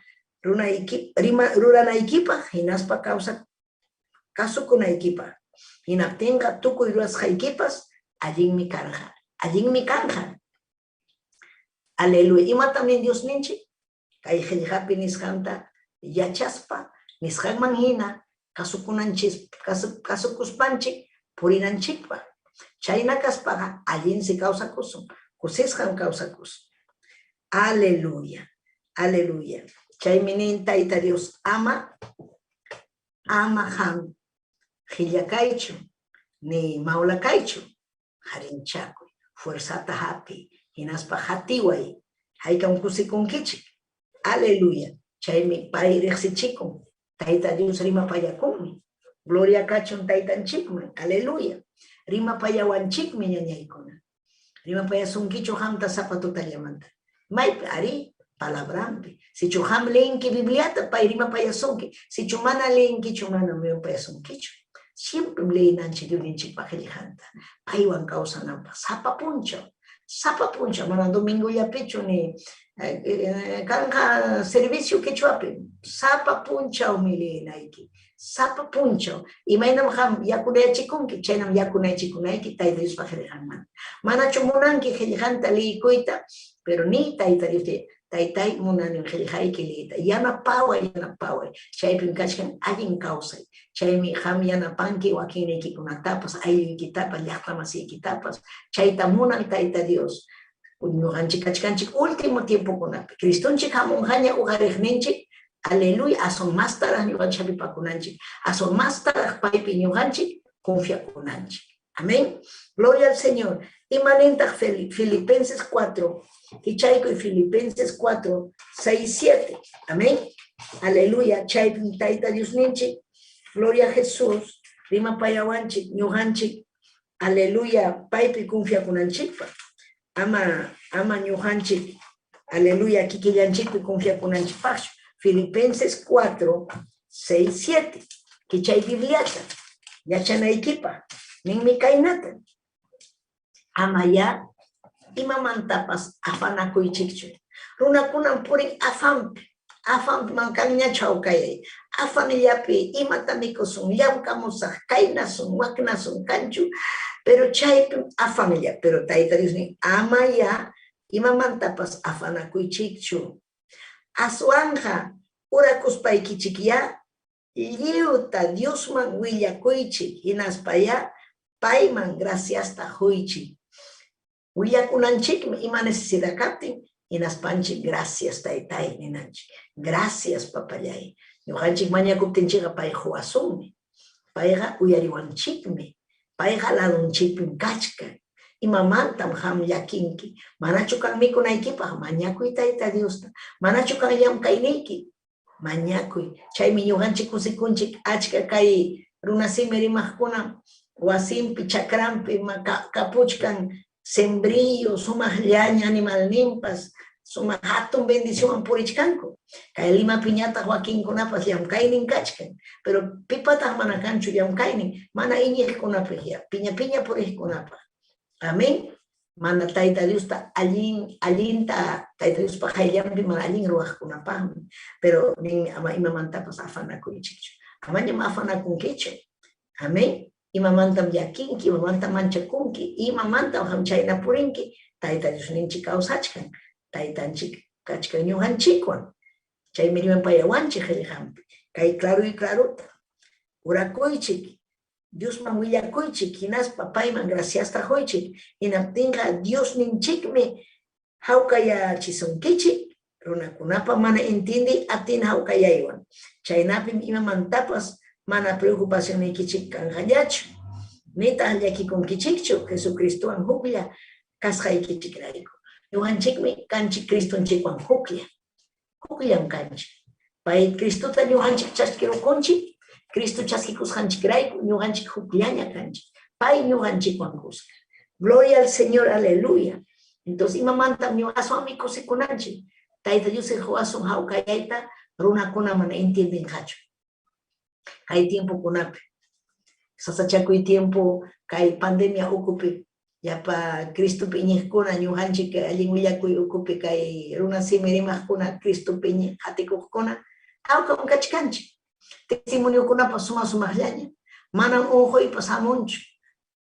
ruranaykipaq hinaspa kasukunaykipaq. Hinaptinqa tukuy rurasqaykipas allinmi karqa. Allinmi kanqa. Aleluya. Imatam nin Diosninchik? Kay qillqapi nisqanta yachaspa, nisqanman hina kasukunanchis, kasukuspanchik purinanchikpaq. Chayna kaspaqa allinsi kawsakusun, kusisqam kawsakusun. Aleluya. Aleluya. Chaymi nin Tayta Dios, ama qam qillakaychu, ni mawlakaychu, harinchakuy, fuerzata hapiy, hinaspa qatiway, haykam kusikunkichik. Aleluya. Chaymi pay riqsichikun. Tayta Dios rimapayakunmi. Gloria kachun Taytanchikman. Aleluya. Rimapayawanchikmi ñañaykuna. Rimapayasunkichu qamta sapa tutallamanta. Maypi arí, palabranpi. Sichu qam leenki Bibliata, pay rimapayasunki. Sichu mana leenkichu, manam rimapayasunkichu. Siemprem leenanchik Diosninchikpa qillqanta, paywan kawsananpaq, sapa punchaw. Sapa punchaw, mana domingollapichu ni kanqa servicio quechuapi. Sapa punchawmi leenayki. Sapa punchaw. Imaynam qam yakunayachikunki, chaynam yakunayachikunayki Tayta Diospa qillqanmanta. Manachu munanki qillqanta leykuyta, pero ni Tayta Dios, Taytay munanim qillqayki leyta. Yanapaway, yanapaway. Chaypim kachkan allin kawsay. Chaymi qam yanapanki wakinniykikunatapas, aylluykitapas, llaqtamasiykitapas. Chayta munan Tayta Dios. Ñuqanchik kachkanchik último tiempokunapi. Cristonchik hamunqaña uqariqninchik. Aleluya, aswan mastaraq ñuqanchik hapipakunanchik. Aswan mastaraq paypi ñuqanchik confiakunanchik. Amén. Gloria al Señor. Imanintaq Filipenses 4, kichaykuy Filipenses 4, 6, 7. Amén. Aleluya. Chaypim Tayta Diosninchik. Gloria a Jesús. Rimapayawanchik, ñuqanchik. Aleluya. Paypi confiakunanchikpaq. Ama ñuqanchik. Aleluya. Kikillanchikpi confiakunanchikpaqchu. Filipenses 4, 6, 7. Kichay Bibliata. Yachanaykipaq. Ninmi kaynata. Ama ya imamantapas afanakuychikchu. Runakunam purin afanpi. Afanpi mankanñachu hawkayay. Afanllapi imata mikusun, llamkamusaq, kaynasun, waknasun kanchu, pero chaypim afanlla. Pero Tayta Dios nin, ama ya imamantapas afanakuychikchu. Aswanqa urakuspaykichikyá lliwta Diosman willakuychik, hinaspayá payman graciasta quychik. Willakunanchikmi ima necesidad kaptin, hinaspanchik gracias Taytay ninanchik. Gracias papallay. Ñuqanchik mañakuptinchikqa pay quwasunmi. Payqa uyariwanchikmi. Payqa ladunchikpim kachkan. Imamantam qam llakinki? Manachu kan mikunaykipaq? Mañakuy Tayta Diosta. Manachu kan llamkayniyki? Mañakuy. Chaymi ñuqanchik kusikunchik achka kay runasimi rimaqkuna wasinpi, chakranpi kapuchkan. Sembrillo, sumaqllaña animalninpas, sumaq hatun bendicionwan purichkanku. Kay Limapiñataq wakinkunapas llamkaynin kachkan, pero pipataq mana kanchu llamkaynin, mana iñiqkunapaq, piña piña puriqkunapaq. Amén. Mana Tayta Diosta allin allinta Tayta Diospa qayllanpi mana allin ruwaqkunapaqmi, pero ninmi ama imamantapas afanakuychikchu. Amañam afanakunkichu. Amén. Imamantam llakinki, imamantam manchakunki, imamantam qam chayna purinki, Tayta Diosninchik kawsachkan, Taytanchik kachkan ñuqanchikwan. Chaymi rimapayawanchik qillqanpi. Kay claro y clarota. Orakuychik, Diosman willakuychik, hinaspa payman graciasta quychik. Hinaptinqa Diosninchikmi hawkayachisunkichik runakunapa mana entiendiy atina hawkayaywan. Chaynapim imamantapas mana preocupacionniykichik kanqallachu, nitaq llakikunkichikchu Jesucristowan huklla kasqaykichikrayku. Ñuqanchikmi kanchik Cristonchikwan huklla. Hukllam kanchik. Pay Cristota ñuqanchik chaskirukunchik, Cristo chaskikusqanchikrayku ñuqanchik hukllaña kanchik. Pay ñuqanchikwan kuska. Gloria al Señor, aleluya. Entonces, imamantam ñuqa aswanmi kusikunanchik. Tayta Dios quwasun hawkayayta runakuna mana entiendenqachu. Kay tiempokunapi, sasachakuy tiempo, kay pandemia ukupi, llapa Cristopi iñiqkuna, ñuqanchik allin willakuy ukupi kay runa simi rimaqkuna, Cristopi iñiq qatikuqkuna, hawkam kachkanchik. Testimoniokunapas suma sumaqllaña. Manam unquypas hamunchu.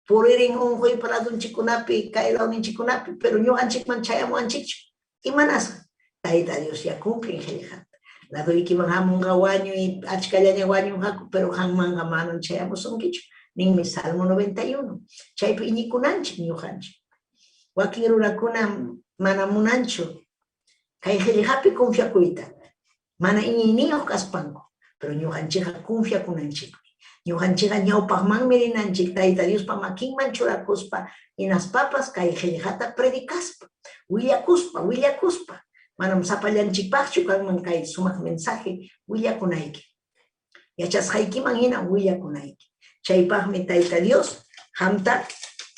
Puririn unquypa ladunchikkunapi, kay lawninchikkunapi, pero ñuqanchikman chayamuwanchikchu. Imanasqa? Tayta Dios ya cumplin qillqanta. Laduykiman hamunqa wañuy, achkallaña wañunqaku, pero qanmanqa manam chayamusunkichu. Ninmi Salmo 91. Chaypi iñikunanchik ñuqanchik. Wakin runakuna mana munanchu kay qillqapi confiakuyta. Mana iñiyniyuq kaspanku, pero ñuqanchikqa confiakunanchikmi. Ñuqanchikqa ñawpaqmanmi rinanchik Tayta Diospa makinman churakuspa, hinaspapas kay qillqata predicaspa, willakuspa, willakuspa. Manam sapallanchikpaqchu kanman kay sumaq mensaje willakunayki. Yachasqaykiman hina willakunayki. Chaypaqmi Tayta Dios qamta,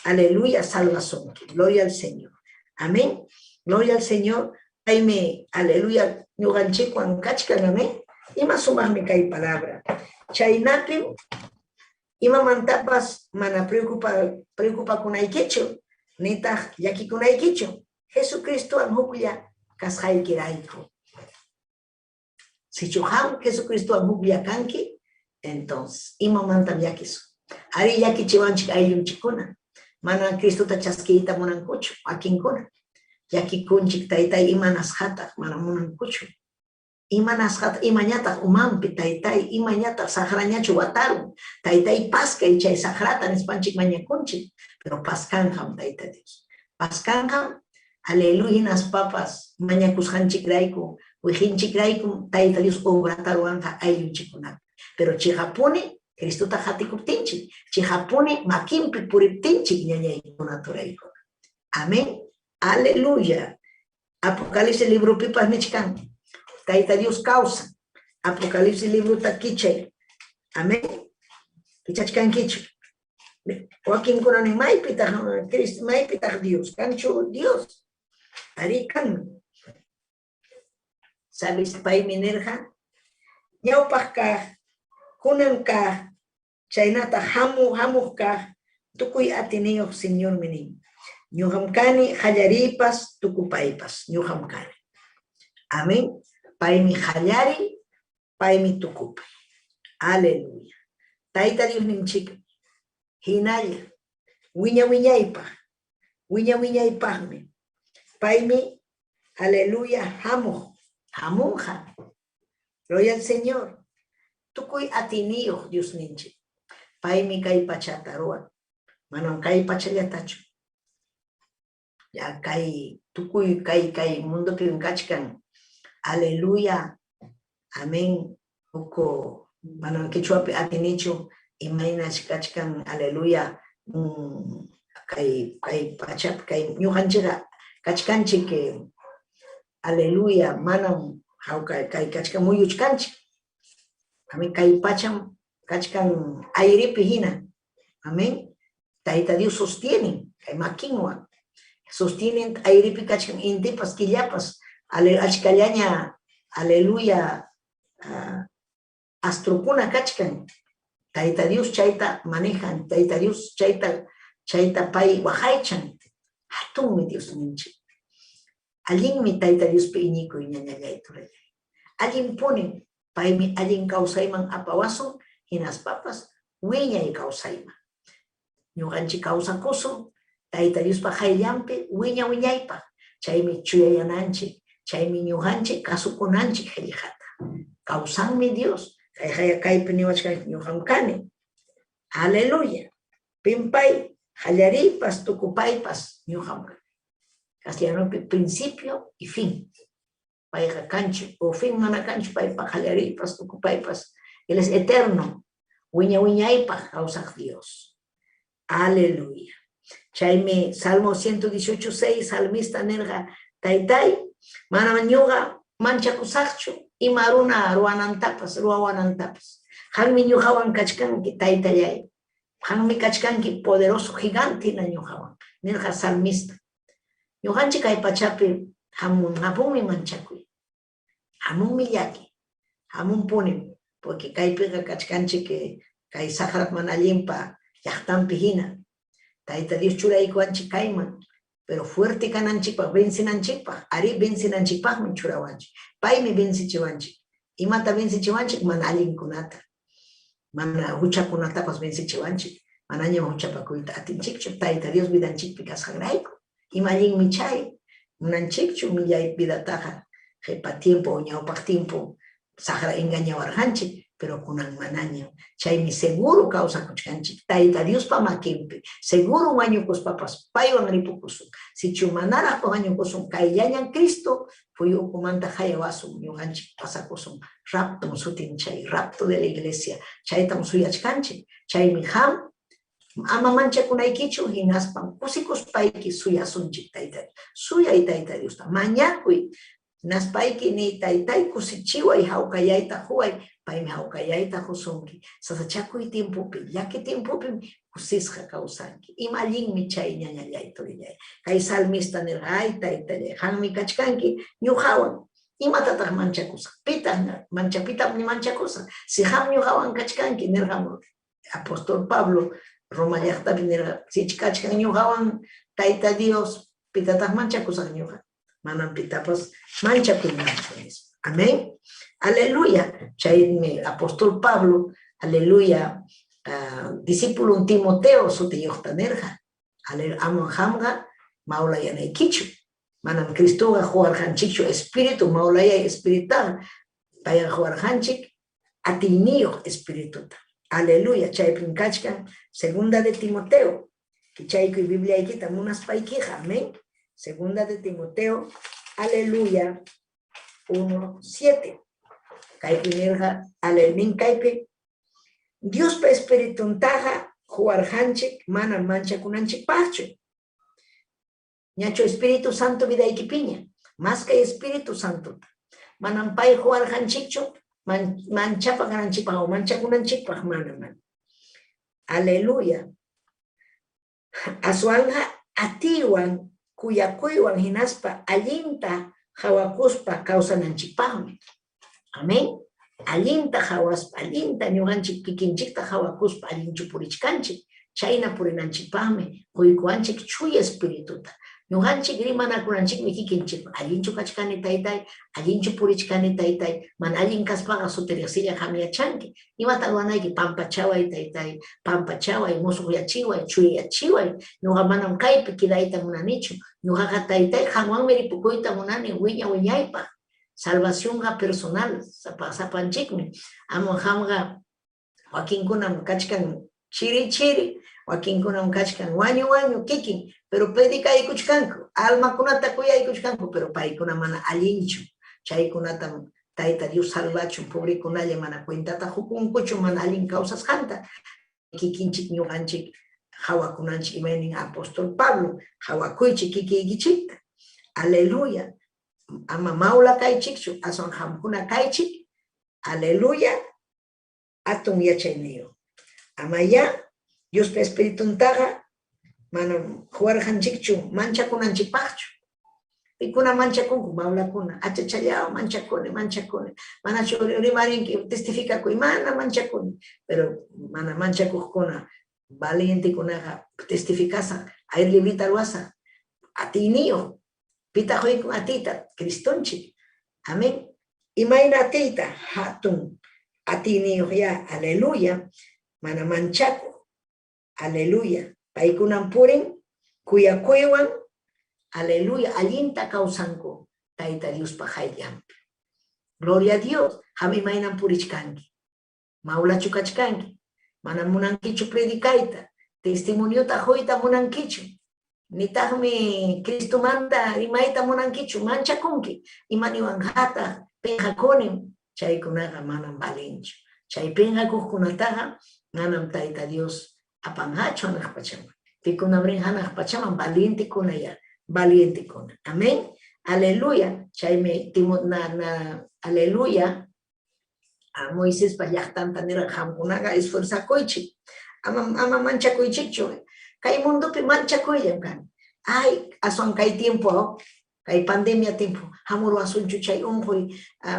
aleluya, salvasunki. Gloria al Señor. Amén. Gloria al Señor. Paymi, aleluya, ñuqanchikwan kachkan, amén. Ima sumaqmi kay palabra. Chaynapim imamantapas mana preocupakunaykichu, nitaq llakikunaykichu. Jesucristowan huklla kasqaykirayku. Sichu qam Jesucristowan huklla kanki, entonces imamantam llakisun. Ari llakichiwanchik ayllunchikkuna. Mana Cristota chaskiyta munankuchu wakinkuna. Llakikunchik taytay imanasqataq mana munankuchu. Imanasqataq imañataq umanpi taytay, imañataq saqrañachu watarun. Taytay paskay chay saqrata nispanchik mañakunchik, pero paskanqam Tayta Dios. Paskanqam, aleluya, hinaspapas mañakusqanchikrayku, wiqinchikraykum Tayta Dios obrata ruwanqa ayllunchikkunapi. Pero chiqapuni Cristota qatikuptinchik, chiqapuni makinpi puriptinchik ñañaykuna turaykuna. Amén. Aleluya. Apocalipsis libropipas nichkan, Tayta Dios kawsan. Apocalipsis librota kichay. Amén. Kichachkankichu. Wakinkuna nin, maypitaq Cristo, maypitaq Dios, kanchu Dios. Arí kanmi. Sabes, paymi nirqa, ñawpaq kaq, kunan kaq, chaynataq hamuq kaq, tukuy atiniyuq Señormi nin. Ñuqam kani qallariypas, tukupaypas, ñuqam kani. Amén. Paymi qallariy, paymi tukupay. Aleluya. Tayta Diosninchik hinalla, wiña wiñaypaq, wiña wiñaypaqmi. Paymi, aleluya, hamuq, hamunqa. Gloria al Señor. Tukuy atiniyuq Diosninchik. Paymi kay pachata ruwan. Manam kay pachallatachu. Ya kay tukuy kay kay mundopim kachkan. Aleluya. Amén. Uku manam quechuapi atinichu imaynas kachkan. Aleluya. Kay kay pachapi kay ñuqanchikqa kachkanchik. Aleluya. Manam hawka kay kachkan muyuchkanchik. Amén. Kay pacham kachkan airepi hina. Amén. Tayta Dios sostiene kay makinwan. Sostienen ayripi kachkan intipas, killapas, achkallaña, aleluya, astrokuna kachkan. Tayta Dios chayta manejan, Tayta Dios chayta pay waqaychan. Hatunmi Diosninchik. Allinmi Tayta Diospi iñikuy, ñañallay, turallay. Allinpunim, paymi allin kawsayman apawasun, hinaspapas wiñay kawsayman. Ñuqanchik kawsakusun Tayta Diospa qayllanpi wiña wiñaypaq. Chaymi chuyayananchik, chaymi ñuqanchik kasukunanchik qillqata. Kawsanmi Dios. Kayqaya kaypi niwachkanchik ñuqam kani. Aleluya. Pimpay, qallariypas, tukupaypas ñuqam kani. Castellanopi principio y fin. Payqa kanchu, o fin mana kanchu, paypa qallariypas, tukupaypas. Él es eterno. Wiña wiñaypaq kawsaq Dios. Aleluya. Chaymi Salmo 118, 6, salmista nirqa, Taytay, manam ñuqa manchakusaqchu ima runa ruwanantapas, ruwawanantapas. Qammi ñuqawan kachkanki, Taytallay. Qammi kachkanki poderoso gigante hina ñuqawan, nirqa salmista. Ñuqanchik kay pachapi hamun, hamunmi manchakuy, hamunmi llaki, hamunpunim, porque kaypiqa kachkanchik kay saqrap mana allinpa llaqtanpi hina. Tayta Dios churaykuwanchik kayman, pero fuerte kananchikpaq, vencenanchikpaq, arí vencenanchikpaqmi churawanchik. Paymi vencichiwanchik. Imata vencichiwanchik? Mana allinkunata, mana huchakunatapas vencichiwanchik. Manañam huchapakuyta atinchikchu Tayta Dios vidanchikpi kasqanrayku. Ima allinmi chay? Munanchikchu millay vidataqa qhipa tiempo o ñawpaq tiempo saqra engañawarqanchik, pero kunan manañam. Chaymi seguro kawsakuchkanchik Tayta Diospa makinpi. Seguro wañukuspapas paywan ripukusun. Sichu manaraq wañukusun, kayllañan Cristo phuyu ukumanta qayawasun, ñuqanchik pasakusun. Raptum sutin chay, rapto de la iglesia. Chaytam suyachkanchik. Chaymi qam ama manchakunaykichu, hinaspam kusikuspayki suyasunchik Tayta Dios. Suyay Tayta Diosta, mañakuy. Hinaspayki ni Taytay kusichiway, hawkayayta quway, paymi hawkayayta qusunki. Sasachakuy tiempopi, llaki tiempopim kusisqa kawsanki. Ima allinmi chay, ñañallay, turillay. Kay salmista nirqa, ay Taytallay, qammi kachkanki ñuqawan. Imatataq manchakusaq? Pitaq manchapitam manchakusaq? Si qam ñuqawan kachkanki, nirqa apóstol Pablo Roma llaqtapi nirqa, sich kachkan ñuqawan Tayta Dios, pitataq manchakusaq ñuqa? Manam pitapas manchakuymanchu, nispa. Amén. Aleluya. Chaymi apóstol Pablo, aleluya, discípulo Timoteo sutiyuqta nirqa. Amam qamqa mawlayanaykichu. Manam Cristoqa quwarqanchikchu espíritu, mawlayay espiritaqa. Payqa quwarqanchik atiyniyuq espirituta. Aleluya. Chaypim kachkan segunda de Timoteo. Kichaykuy Bibliaykita munaspaykiqa. Amén. Segunda de Timoteo, aleluya, 1:7. Kaypi nirqa, aleluya, kaypi Diospa espirituntaqa quwarqanchik mana manchakunanchikpaqchu. Ñachu Espíritu Santo vidaykipiña, más kay Espíritu Santota. Manam pay quwarqanchikchu manchapaq kananchikpaq o manchakunanchikpaq, mana, mana. Aleluya. Aswanqa atiywan, kuyakuywan hinaspa allinta hawakuspa kawsananchikpaqmi. Amén. Allinta hawaspa, allinta ñuqanchik kikinchikta hawakuspa allinchu purichkanchik. Chayna purinanchikpaqmi quykuwanchik chuya espirituta. Ñuqanchik rimanakunanchikmi kikinchik. Allinchu kachkani taytay, allinchu purichkani taytay, mana allin kaspaqa sutiriqsilla qam yachanki. Imata ruwanayki? Pampachaway taytay, pampachaway, musuqyachiway, chuyayachiway. Ñuqa manam kaypi quedayta munanichu. Ñuqaqa taytay qanwanmi ripukuyta munani wiña wiñaypaq. Salvacionqa personal, sapanchikmi. Amam qamqa wakinkunam kachkan chiri chiri, wakinkunam kachkan wañu wañu kikin, pero predicaykuchkanku, almakunata kuyaykuchkanku, pero paykuna mana allinchu. Chaykunatam Tayta Dios salvachun, pobrekunalla mana cuentata hukunkuchu mana allin kawsasqanta. Kikinchik ñuqanchik hawakunanchik imaynin apóstol Pablo, hawakuychik kikiykichikta. Aleluya. Ama mawla kaychikchu, aswan qamkuna kaychik. Aleluya. Atun yachayniyuq. Ama ya Diospa espirituntaqa Manam huwarqanchikchu manchakunanchikpaqchu. Pikuna manchakunku mawlakuna, achachallaw manchakuni, manchakuni. Manachu rimarinki, testifikakuy, mana manchakuni. Pero mana manchakuqkuna, valientekunaqa testifikasaq, aire librita ruwasaq, atiyniyuq. Pitaq quykun atiyta? Cristonchik. Amén. Imayna atiyta? Hatun atiyniyuq ya, aleluya, mana manchakuq. Aleluya. Paykunam purin kuyakuywan, aleluya, allinta kawsanku Tayta Diospa qayllanpi. Gloria a Dios. Qam imaynam purichkanki? Mawlachu kachkanki? Manam munankichu predicayta, testimoniota quyta munankichu, nitaqmi Cristomanta rimayta munankichu, manchakunki. Imaniwanqataq? Pinqakunim. Chaykunaqa manam valenchu. Chay pinqakuqkunataqa manam Tayta Dios apanqachu hanaq pachaman. Pikunam rin hanaq pachaman? Valientekuna ya, valientekuna. Amén. Aleluya. Chaymi Timo, na, na, aleluya. A Moisespa llaqtanta nirqa, qamkunaqa esforzakuychik, ama, ama manchakuychikchu. Kay mundopi manchakuyllam kan. Ay, aswan kay tiempo, kay pandemia tiempo, hamuruwasunchu chay unquy,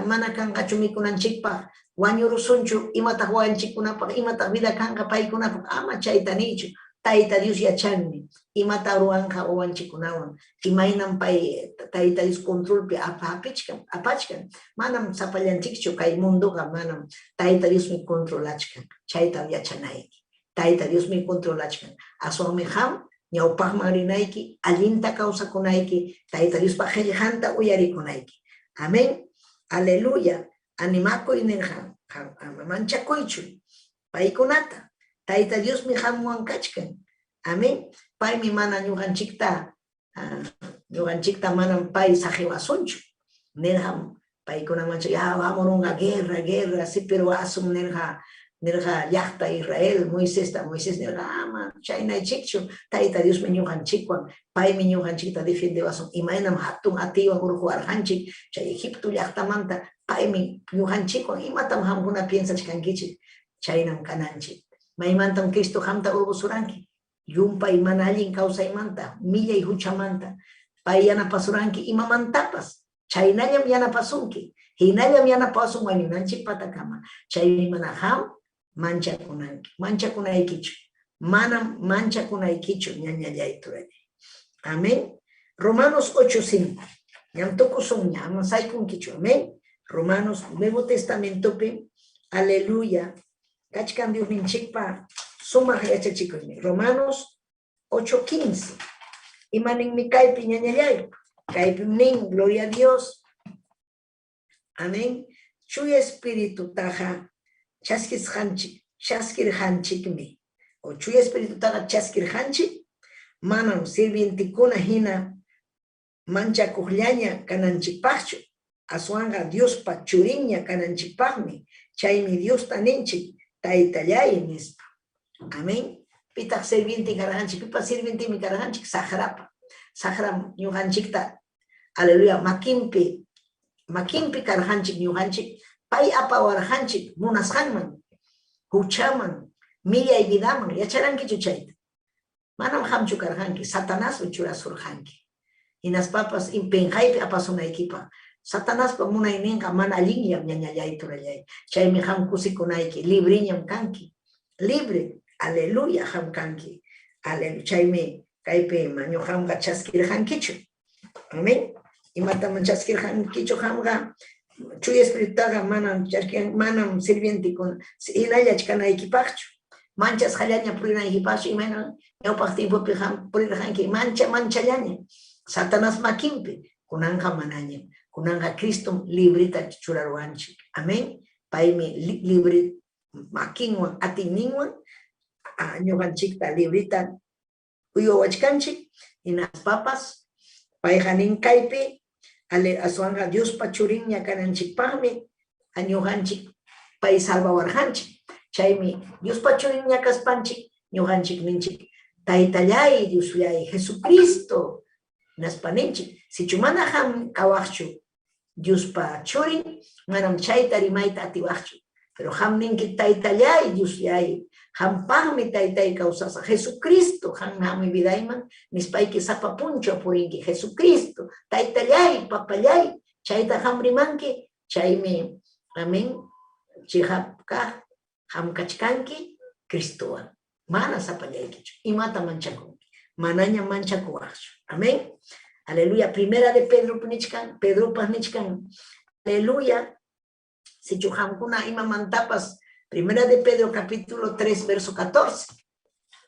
mana kanqachu mikunanchikpaq, wañurusunchu, imataq wawanchikkunapaq, imataq vida kanqa paykunapaq, ama chayta niychu. Tayta Dios yachanmi imata ruwanqa wawanchikkunawan, imaynam pay Tayta Dios controlpi apichkan, apachkan. Manam sapallanchikchu kay mundoqa, manam, Tayta Diosmi controlachkan, chaytam yachanayki. Tayta Diosmi controlachkan. Aswanmi qam ñawpaqman rinayki, allinta kawsakunayki, Tayta Diospa qellqanta uyarikunayki. Amén. Aleluya. Animakuy nirqa, qam ama manchakuychu paykunata. Tayta Diosmi qamwan kachkan. Amén. Paymi mana ñuqanchikta, ñuqanchikta manam pay saqiwasunchu. Nirqam paykuna mancha, ya hamurunqa guerra, guerra, sipirwasun nirqa, nirqa llaqta Israel, Moisesta, Moisés nirqa, ama chaynaychikchu, Tayta Diosmi ñuqanchikwan, paymi ñuqanchikta defiendewasun, imaynam hatun atiywan hurquwarqanchik chay Egipto llaqtamanta, paymi ñuqanchikwan, imatam qamkuna piensachkankichik, chaynam kananchik. Maymantam Cristo qamta hurqusuranki? Llumpay mana allin kawsaymanta, millay huchamanta, pay yanapasuranki imamantapas, chaynallam yanapasunki, hinallam yanapawasun wañunanchik patakama. Chaymi mana qam manchakunanki, manchakunaykichu, manam manchakunaykichu, ñañallay turallay. Amén. Romanos 8:5. Ñam tukusunña, ama saykunkichu. Amén. Romanos, Nuevo Testamentopi, aleluya, kachkan Diosninchikpa sumaq yachachikuynin. Romanos 8:15. Imaninmi kaypi, ñañallay? Kaypim nin, gloria a Dios. Amén. Chuya Espiritutaqa chaskisqanchik, chaskirqanchikmi. O Chuya Espiritutaqa chaskirqanchik, manam sirvientekuna hina manchakuqllaña kananchikpaqchu, aswanqa Diospa churinña kananchikpaqmi. Chaymi Diosta ninchik, Taytallay, nispa. Amén. Pitaq sirviente karqanchik? Pipa sirvientemi karqanchik? Saqrapa. Saqram ñuqanchikta, aleluya, makinpi, makinpi karqanchik ñuqanchik, pay apawarqanchik munasqanman, huchaman, millay vidaman. Yacharankichu chayta? Manam qamchu karqanki, Satanasmi churasurqanki. Hinaspapas penqaypi apasunaykipaq. Satanaspa munayninqa mana allinllam, ñañallay turallay. Chaymi qam kusikunayki, libreñam kanki. Libre, aleluya, qam kanki. Aleluya. Chaymi kaypi ñuqamqa chaskirqankichu. Amén. Imatam chaskirqankichu qamqa? Chuya Espiritutaqa manam chaskin, manam sirvientekuna hinalla kanaykipaqchu. Manchasqallaña purinaykipaqchu, imayna ñawpaq tiempopi qam purirqanki, mancha manchallaña. Satanás makinpi, kunanqa manañam. Kunanqa Cristom libreta churaruwanchik. Amén. Paymi libre makinwan, atiyninwan ñuqanchikta libreta uywawachkanchik, hinaspapas payqa nin kaypi, ale aswanqa Diospa churinña kananchikpaqmi ñuqanchik pay salvawarqanchik. Chaymi Diospa churinña kaspanchik ñuqanchik ninchik, Taytallay, Diosllay, Jesucristo, hinaspa ninchik, sichu mana qam kawaqchu Diospa churin, manam chayta rimayta atiwaqchu. Pero qam ninki, Taytallay, Diosllay, Hampaqmi taytay kawsasaq. Jesucristo, qam hamuy vidayman, nispayki sapa punchaw purinki. Jesucristo, taytallay, papallay, chayta qam rimanki, chaymi, amén, chiqap kaq, qam kachkanki Cristowan. Mana sapallaykichu. Imata manchakunki. Manaña manchakuwaqchu. Amén. Aleluya. Primera de Pedro nichkan, Pedropas nichkan. Aleluya. Sichu qamkuna imamantapas, Primera de Pedro capítulo 3, verso 14.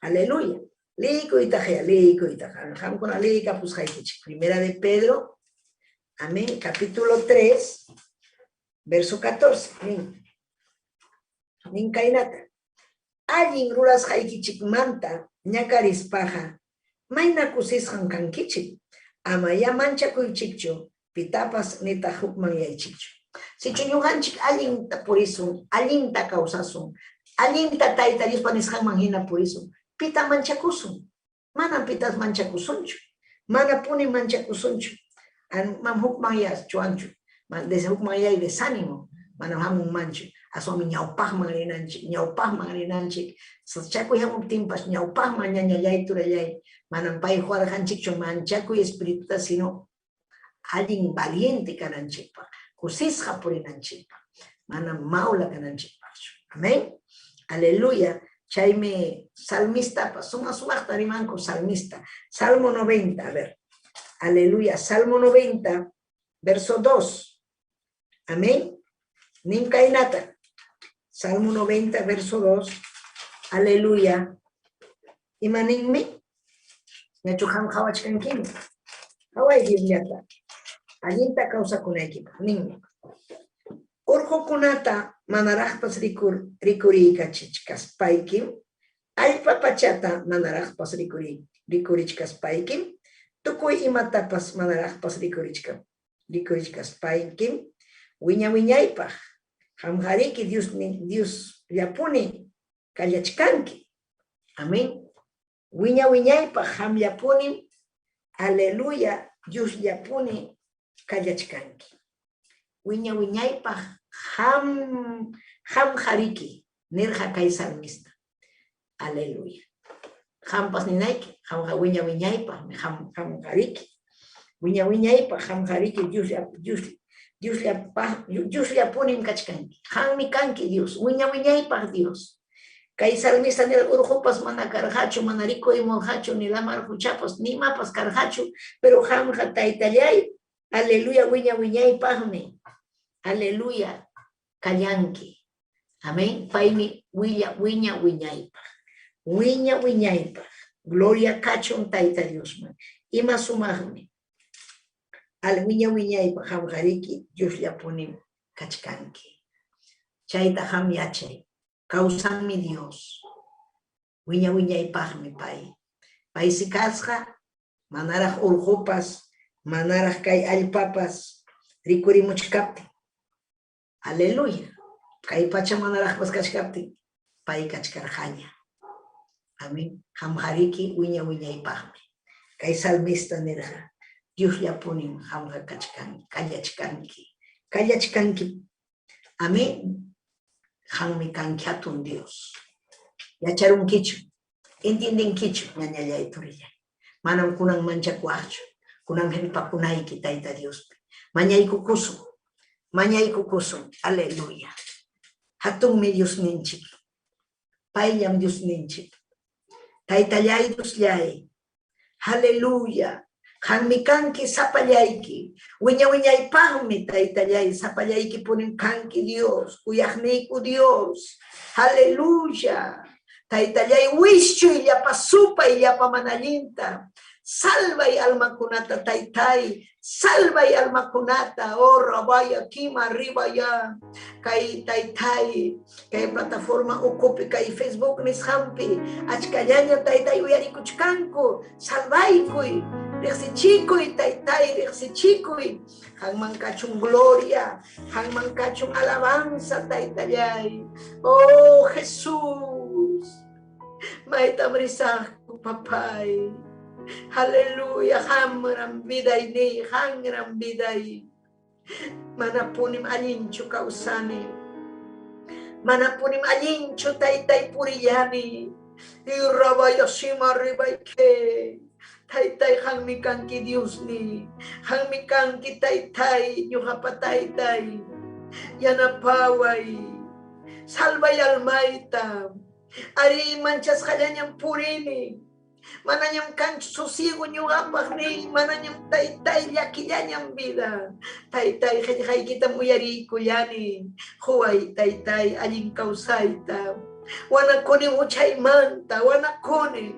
Aleluya. Liikuytaqya, liikuytaq. Qamkuna liikapusqaykichik. Primera de Pedro, amén, capítulo 3, verso 14. Nin. Nin kaynata. Allin rurasqaykichikmanta ñakarispaqa mayna kusisqan kankichik. Amayá manchakuychikchu, pitapas nitaq hukmanyaychikchu. Sichu ñuqanchik allinta purisun, allinta kawsasun, allinta Tayta Diospa nisqanman hina purisun, pita manchakusun. Manam pitas manchakusunchu. Manapuni manchakusunchu. Mam hukmanyachuanchu. Desde hukmanyay desánimo. Manam hamunmanchu. Aswanmi ñawpaqman rinanchik, ñawpaqman rinanchik. Sachakuy hamuptinpas ñawpaqman ñañallay turallay. Manam pay huarqanchikchu manchakuy espirituta, sino allin valiente kananchikpaq, kusisqa purinanchikpaq, manam mawla kananchikpaqchu. Amén. Aleluya. Chaymi salmistapas, suma sumaqta rimanku salmista. Salmo 90, a ver. Aleluya. Salmo 90, verso 2. Amén. Nin kaynata. Salmo 90, verso 2. Aleluya. Imaninmi? Ñachu qam qhawachkankimi. Qhaway Bibliata. Allinta kawsakunaykipaq. Ninmi. Urqukunata manaraqpas rikuriykachichkaspaykim, allpa pachata manaraqpas rikurichkaspaykim, tukuy imatapas manaraqpas rikurichkaspaykim, wiña wiñaypaq, qamqariki Dios Diosllapuni kallachkanki. Amén. Wiña wiñaypaq qamllapuni, aleluya, Diosllapuni kallachkanki. Wiña wiñaypaq qamqariki, nirqa kay salmista. Aleluya. Qampas ninayki, qamqa wiña wiñaypaqmi qamqariki. Wiña wiñaypaq qamqariki Diosllapunim kachkanki. Qammi kanki Dios, wiña wiñaypaq Dios. Kay salmista nirqa urqupas mana karqachu, mana rikuymurqachu, ni lamar quchapas, ni imapas karqachu, pero qamqa taytallay, aleluya, wiña wiñaypaqmi. Aleluya, kallanki. Amén. Paymi wiña wiña wiñaypaq. Wiña wiñaypaq. Gloria kachun Tayta Diosman. Ima sumaqmi. Al wiña wiñaypaq qamqariki Diosllapunim kachkanki. Chayta qam yachay. Kawsanmi Dios. Wiña wiñaypaqmi pay. Paysi kasqa manaraq urqupas, manaraq kay allpapas rikurimuchkaptin. Aleluya. Kay pacha manaraqpas kachkaptin, pay kachkarqaña. Amén. Qamqariki wiña wiñaypaqmi. Kay salmista nirqa, Diosllapunim qamqa kachkanki, kallachkanki. Kallachkanki. Amén. Qammi kanki hatun Dios. Yacharunkichu, entiendenkichu, ñañallay turillay. Manam kunan manchakuwaqchu. Kunan qhipakunayki Tayta Diospi. Mañaykukusun. Mañaykukusun. Aleluya. Hatunmi Diosninchik. Payllam Diosninchik. Taytallay Diosllay. Aleluya. Qammi kanki sapallayki. Wiña wiñaypaqmi taytallay sapallayki punin kanki Dios. Kuyaqniyku Dios. Aleluya. Taytallay wischuy llapa supay llapa manallinta. Salvay almakunata taytay. Salvay almakunata. Oh, rabaya kima arriba ya. Kay taytay. Kay plataforma ukupi kay Facebook nisqanpi. Achkallaña taytay uyarikuchkanku. Salvaykuy. Riqsichikuy taytay, riqsichikuy. Qanman kachun gloria, qanman kachun alabanza taytallay. Oh Jesús. Maytam risaqku papay. Aleluya, qamram vidayniy, qamram viday. Manapunim allinchu kawsani. Manapunim allinchu taytay purillani. Irrabayashima ribayke. Taytay hanmi kanki Diosni. Hanmi kanki taytay, ñuqapa taytay. Yanapaway. Salvay almayta. Ari manchasqallañam purini. Manañam kanchu sosiego ñuqapaq ni, manañam taytay llakillañam vida. Taytay qillqaykitam uyariykullani. Quway taytay allin kawsayta. Wanakuni huchaymanta, wanakuni.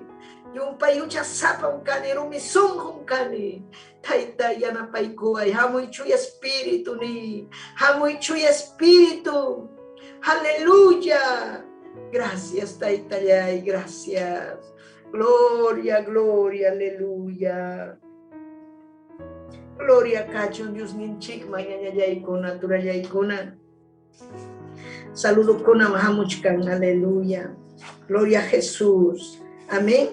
Llumpay huchasapam kani, rumi sunqum kani. Taytay yanapaykuway, hamuy chuya espíritu ni, hamuy chuya espíritu. Aleluya. Gracias, taytallay, gracias. Gloria, gloria, aleluya. Gloria kachun Dios ninchikman ñañallaykuna, turallaykuna. Saludokuna hamuchkan, aleluya. Gloria a Jesús. Amén.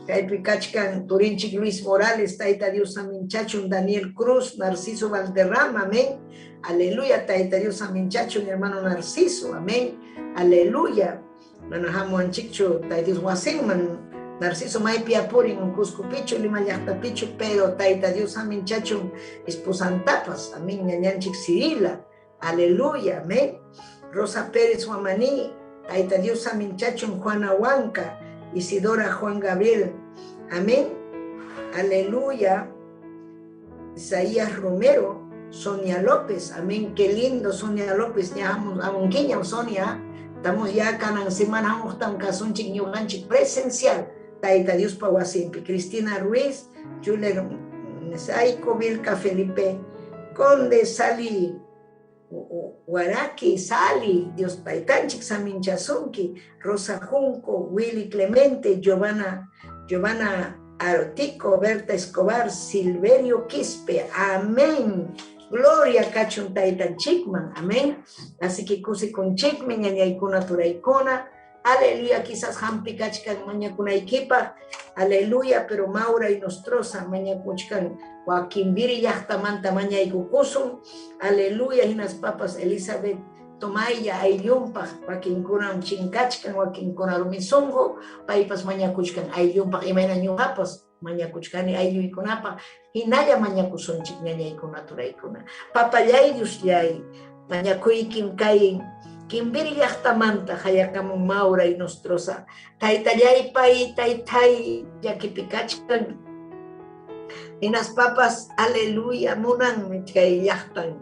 Kaypi kachkan turinchik Luis Morales, Tayta Dios aminchachun, Daniel Cruz, Narciso Valderrama, amén. Aleluya, Tayta Dios aminchachun, mi hermano Narciso, amén. Aleluya. Mana hamuanchikchu, Tayta Dios wasinman, Narciso maypi apurin, Cusco pichu, Lima llaqta pichu, pero Tayta Dios aminchachun, esposantapas, amén, ñañanchik Cirila, aleluya, amén. Rosa Pérez Huamaní, Tayta Dios aminchachun, Juana Huanca, Isidora Juan Gabriel, amén, aleluya. Isaías Romero, Sonia López, amén, qué lindo Sonia López, ya amunquiña Sonia, estamos ya kanan semana hamuqtam kasunchik ñuqanchik presencial, Tayta Dios pa wasinpi, Cristina Ruiz, Juler Nesaico, Vilca Felipe Conde, Sali Huaraki, Sali, Dios Taytanchik saminchasunki, Rosa Junco, Willy Clemente, Giovanna Arotico, Berta Escobar, Silverio Quispe, amén. Gloria kachun taytanchikman, amén. Así que kusikunchikmi, ñañaykuna turaykuna, aleluya, quizás hampi kachkan mañakunaykipaq, aleluya, pero Maura y Nostrosa mañakuchkan Joaquín llaqtamanta mañaykukusun, aleluya, hinaspapas Elizabeth Tomaya ayllunpaq, wakinkuna chinkachkan, wakinkuna rumisunqu, paypas mañakuchkan ayllunpaq, imayna ñuqapas mañakuchkani aylluykunapaq, hinalla mañakusunchik ñañaykuna turaykuna. Papallay Diosllay, mañakuykim kay Kimbiri llaqtamanta hayakamun Maura y Nostrosa, taytallay pay taytay llakipi kachkan, hinaspapas aleluya munanmi kay llaqtan,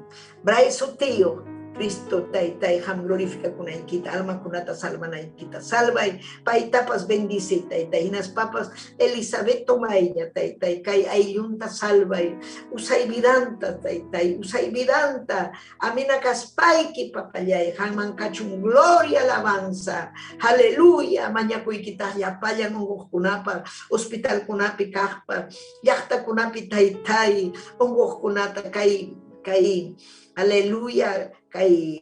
Bray sutiyo, Cristo taytay ham glorifica kunaykita, almakunata salvanaykita, salvay, paytapas bendice taytay, hinaspapas Elizabeth Tomaylla taytay, kay ayllunta salvay, usay vidanta taytay, usay vidanta, amina kaspayki papallay, hanman kachun gloria alabanza, aleluya, mañakuykita llapallan unquqkunapaq, hospitalkunapi kaqpa, llaqtakunapi taytay, unquqkunata kay aleluya, kay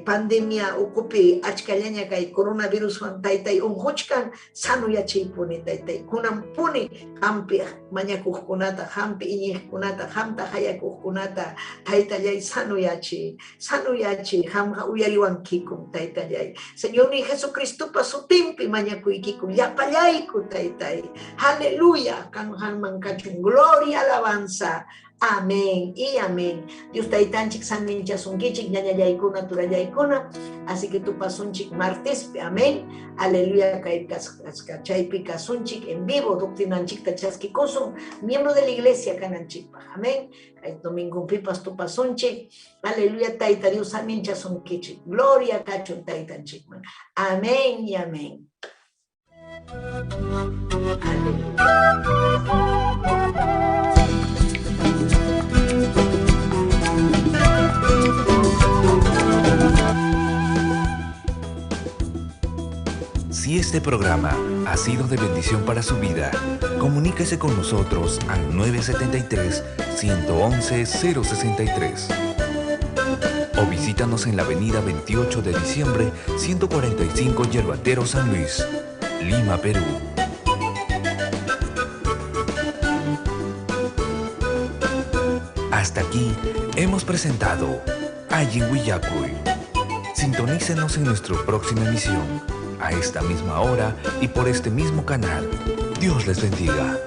pandemia ukupi achkallaña kay coronaviruswan taytay unquchkan, sanuyachiypuni taytay, kunanpuni hampi mañakuqkunata, hampi iñiqkunata, hamta hayakuqkunata taytallay sanuyachiy, sanuyachiy, hamqa uyariwankikum taytallay. Señor ni Jesucristopa sutinpi mañakuykikum, llapallayku taytay, aleluya, kan hanman kachun gloria, alabanza. Amén y amén. Dios taytanchik saminchasunkichik ñañallaykuna turallaykuna. Así que tupasunchik martespi, amén. Aleluya, kay chaypi kasunchik en vivo, doctrinanchikta chaskikusun, miembro de la iglesia kananchikpaq, amén. Kay domingo pipas tupasunchik, aleluya, tayta Dios saminchasunkichik. Gloria kachun taytanchikman. Amén y amén. Aleluya. Si este programa ha sido de bendición para su vida, comuníquese con nosotros al 973-111-063 o visítanos en la avenida 28 de diciembre, 145 Yerbatero, San Luis, Lima, Perú. Hasta aquí hemos presentado Allin Willakuy. Sintonícenos en nuestra próxima emisión, a esta misma hora y por este mismo canal. Dios les bendiga.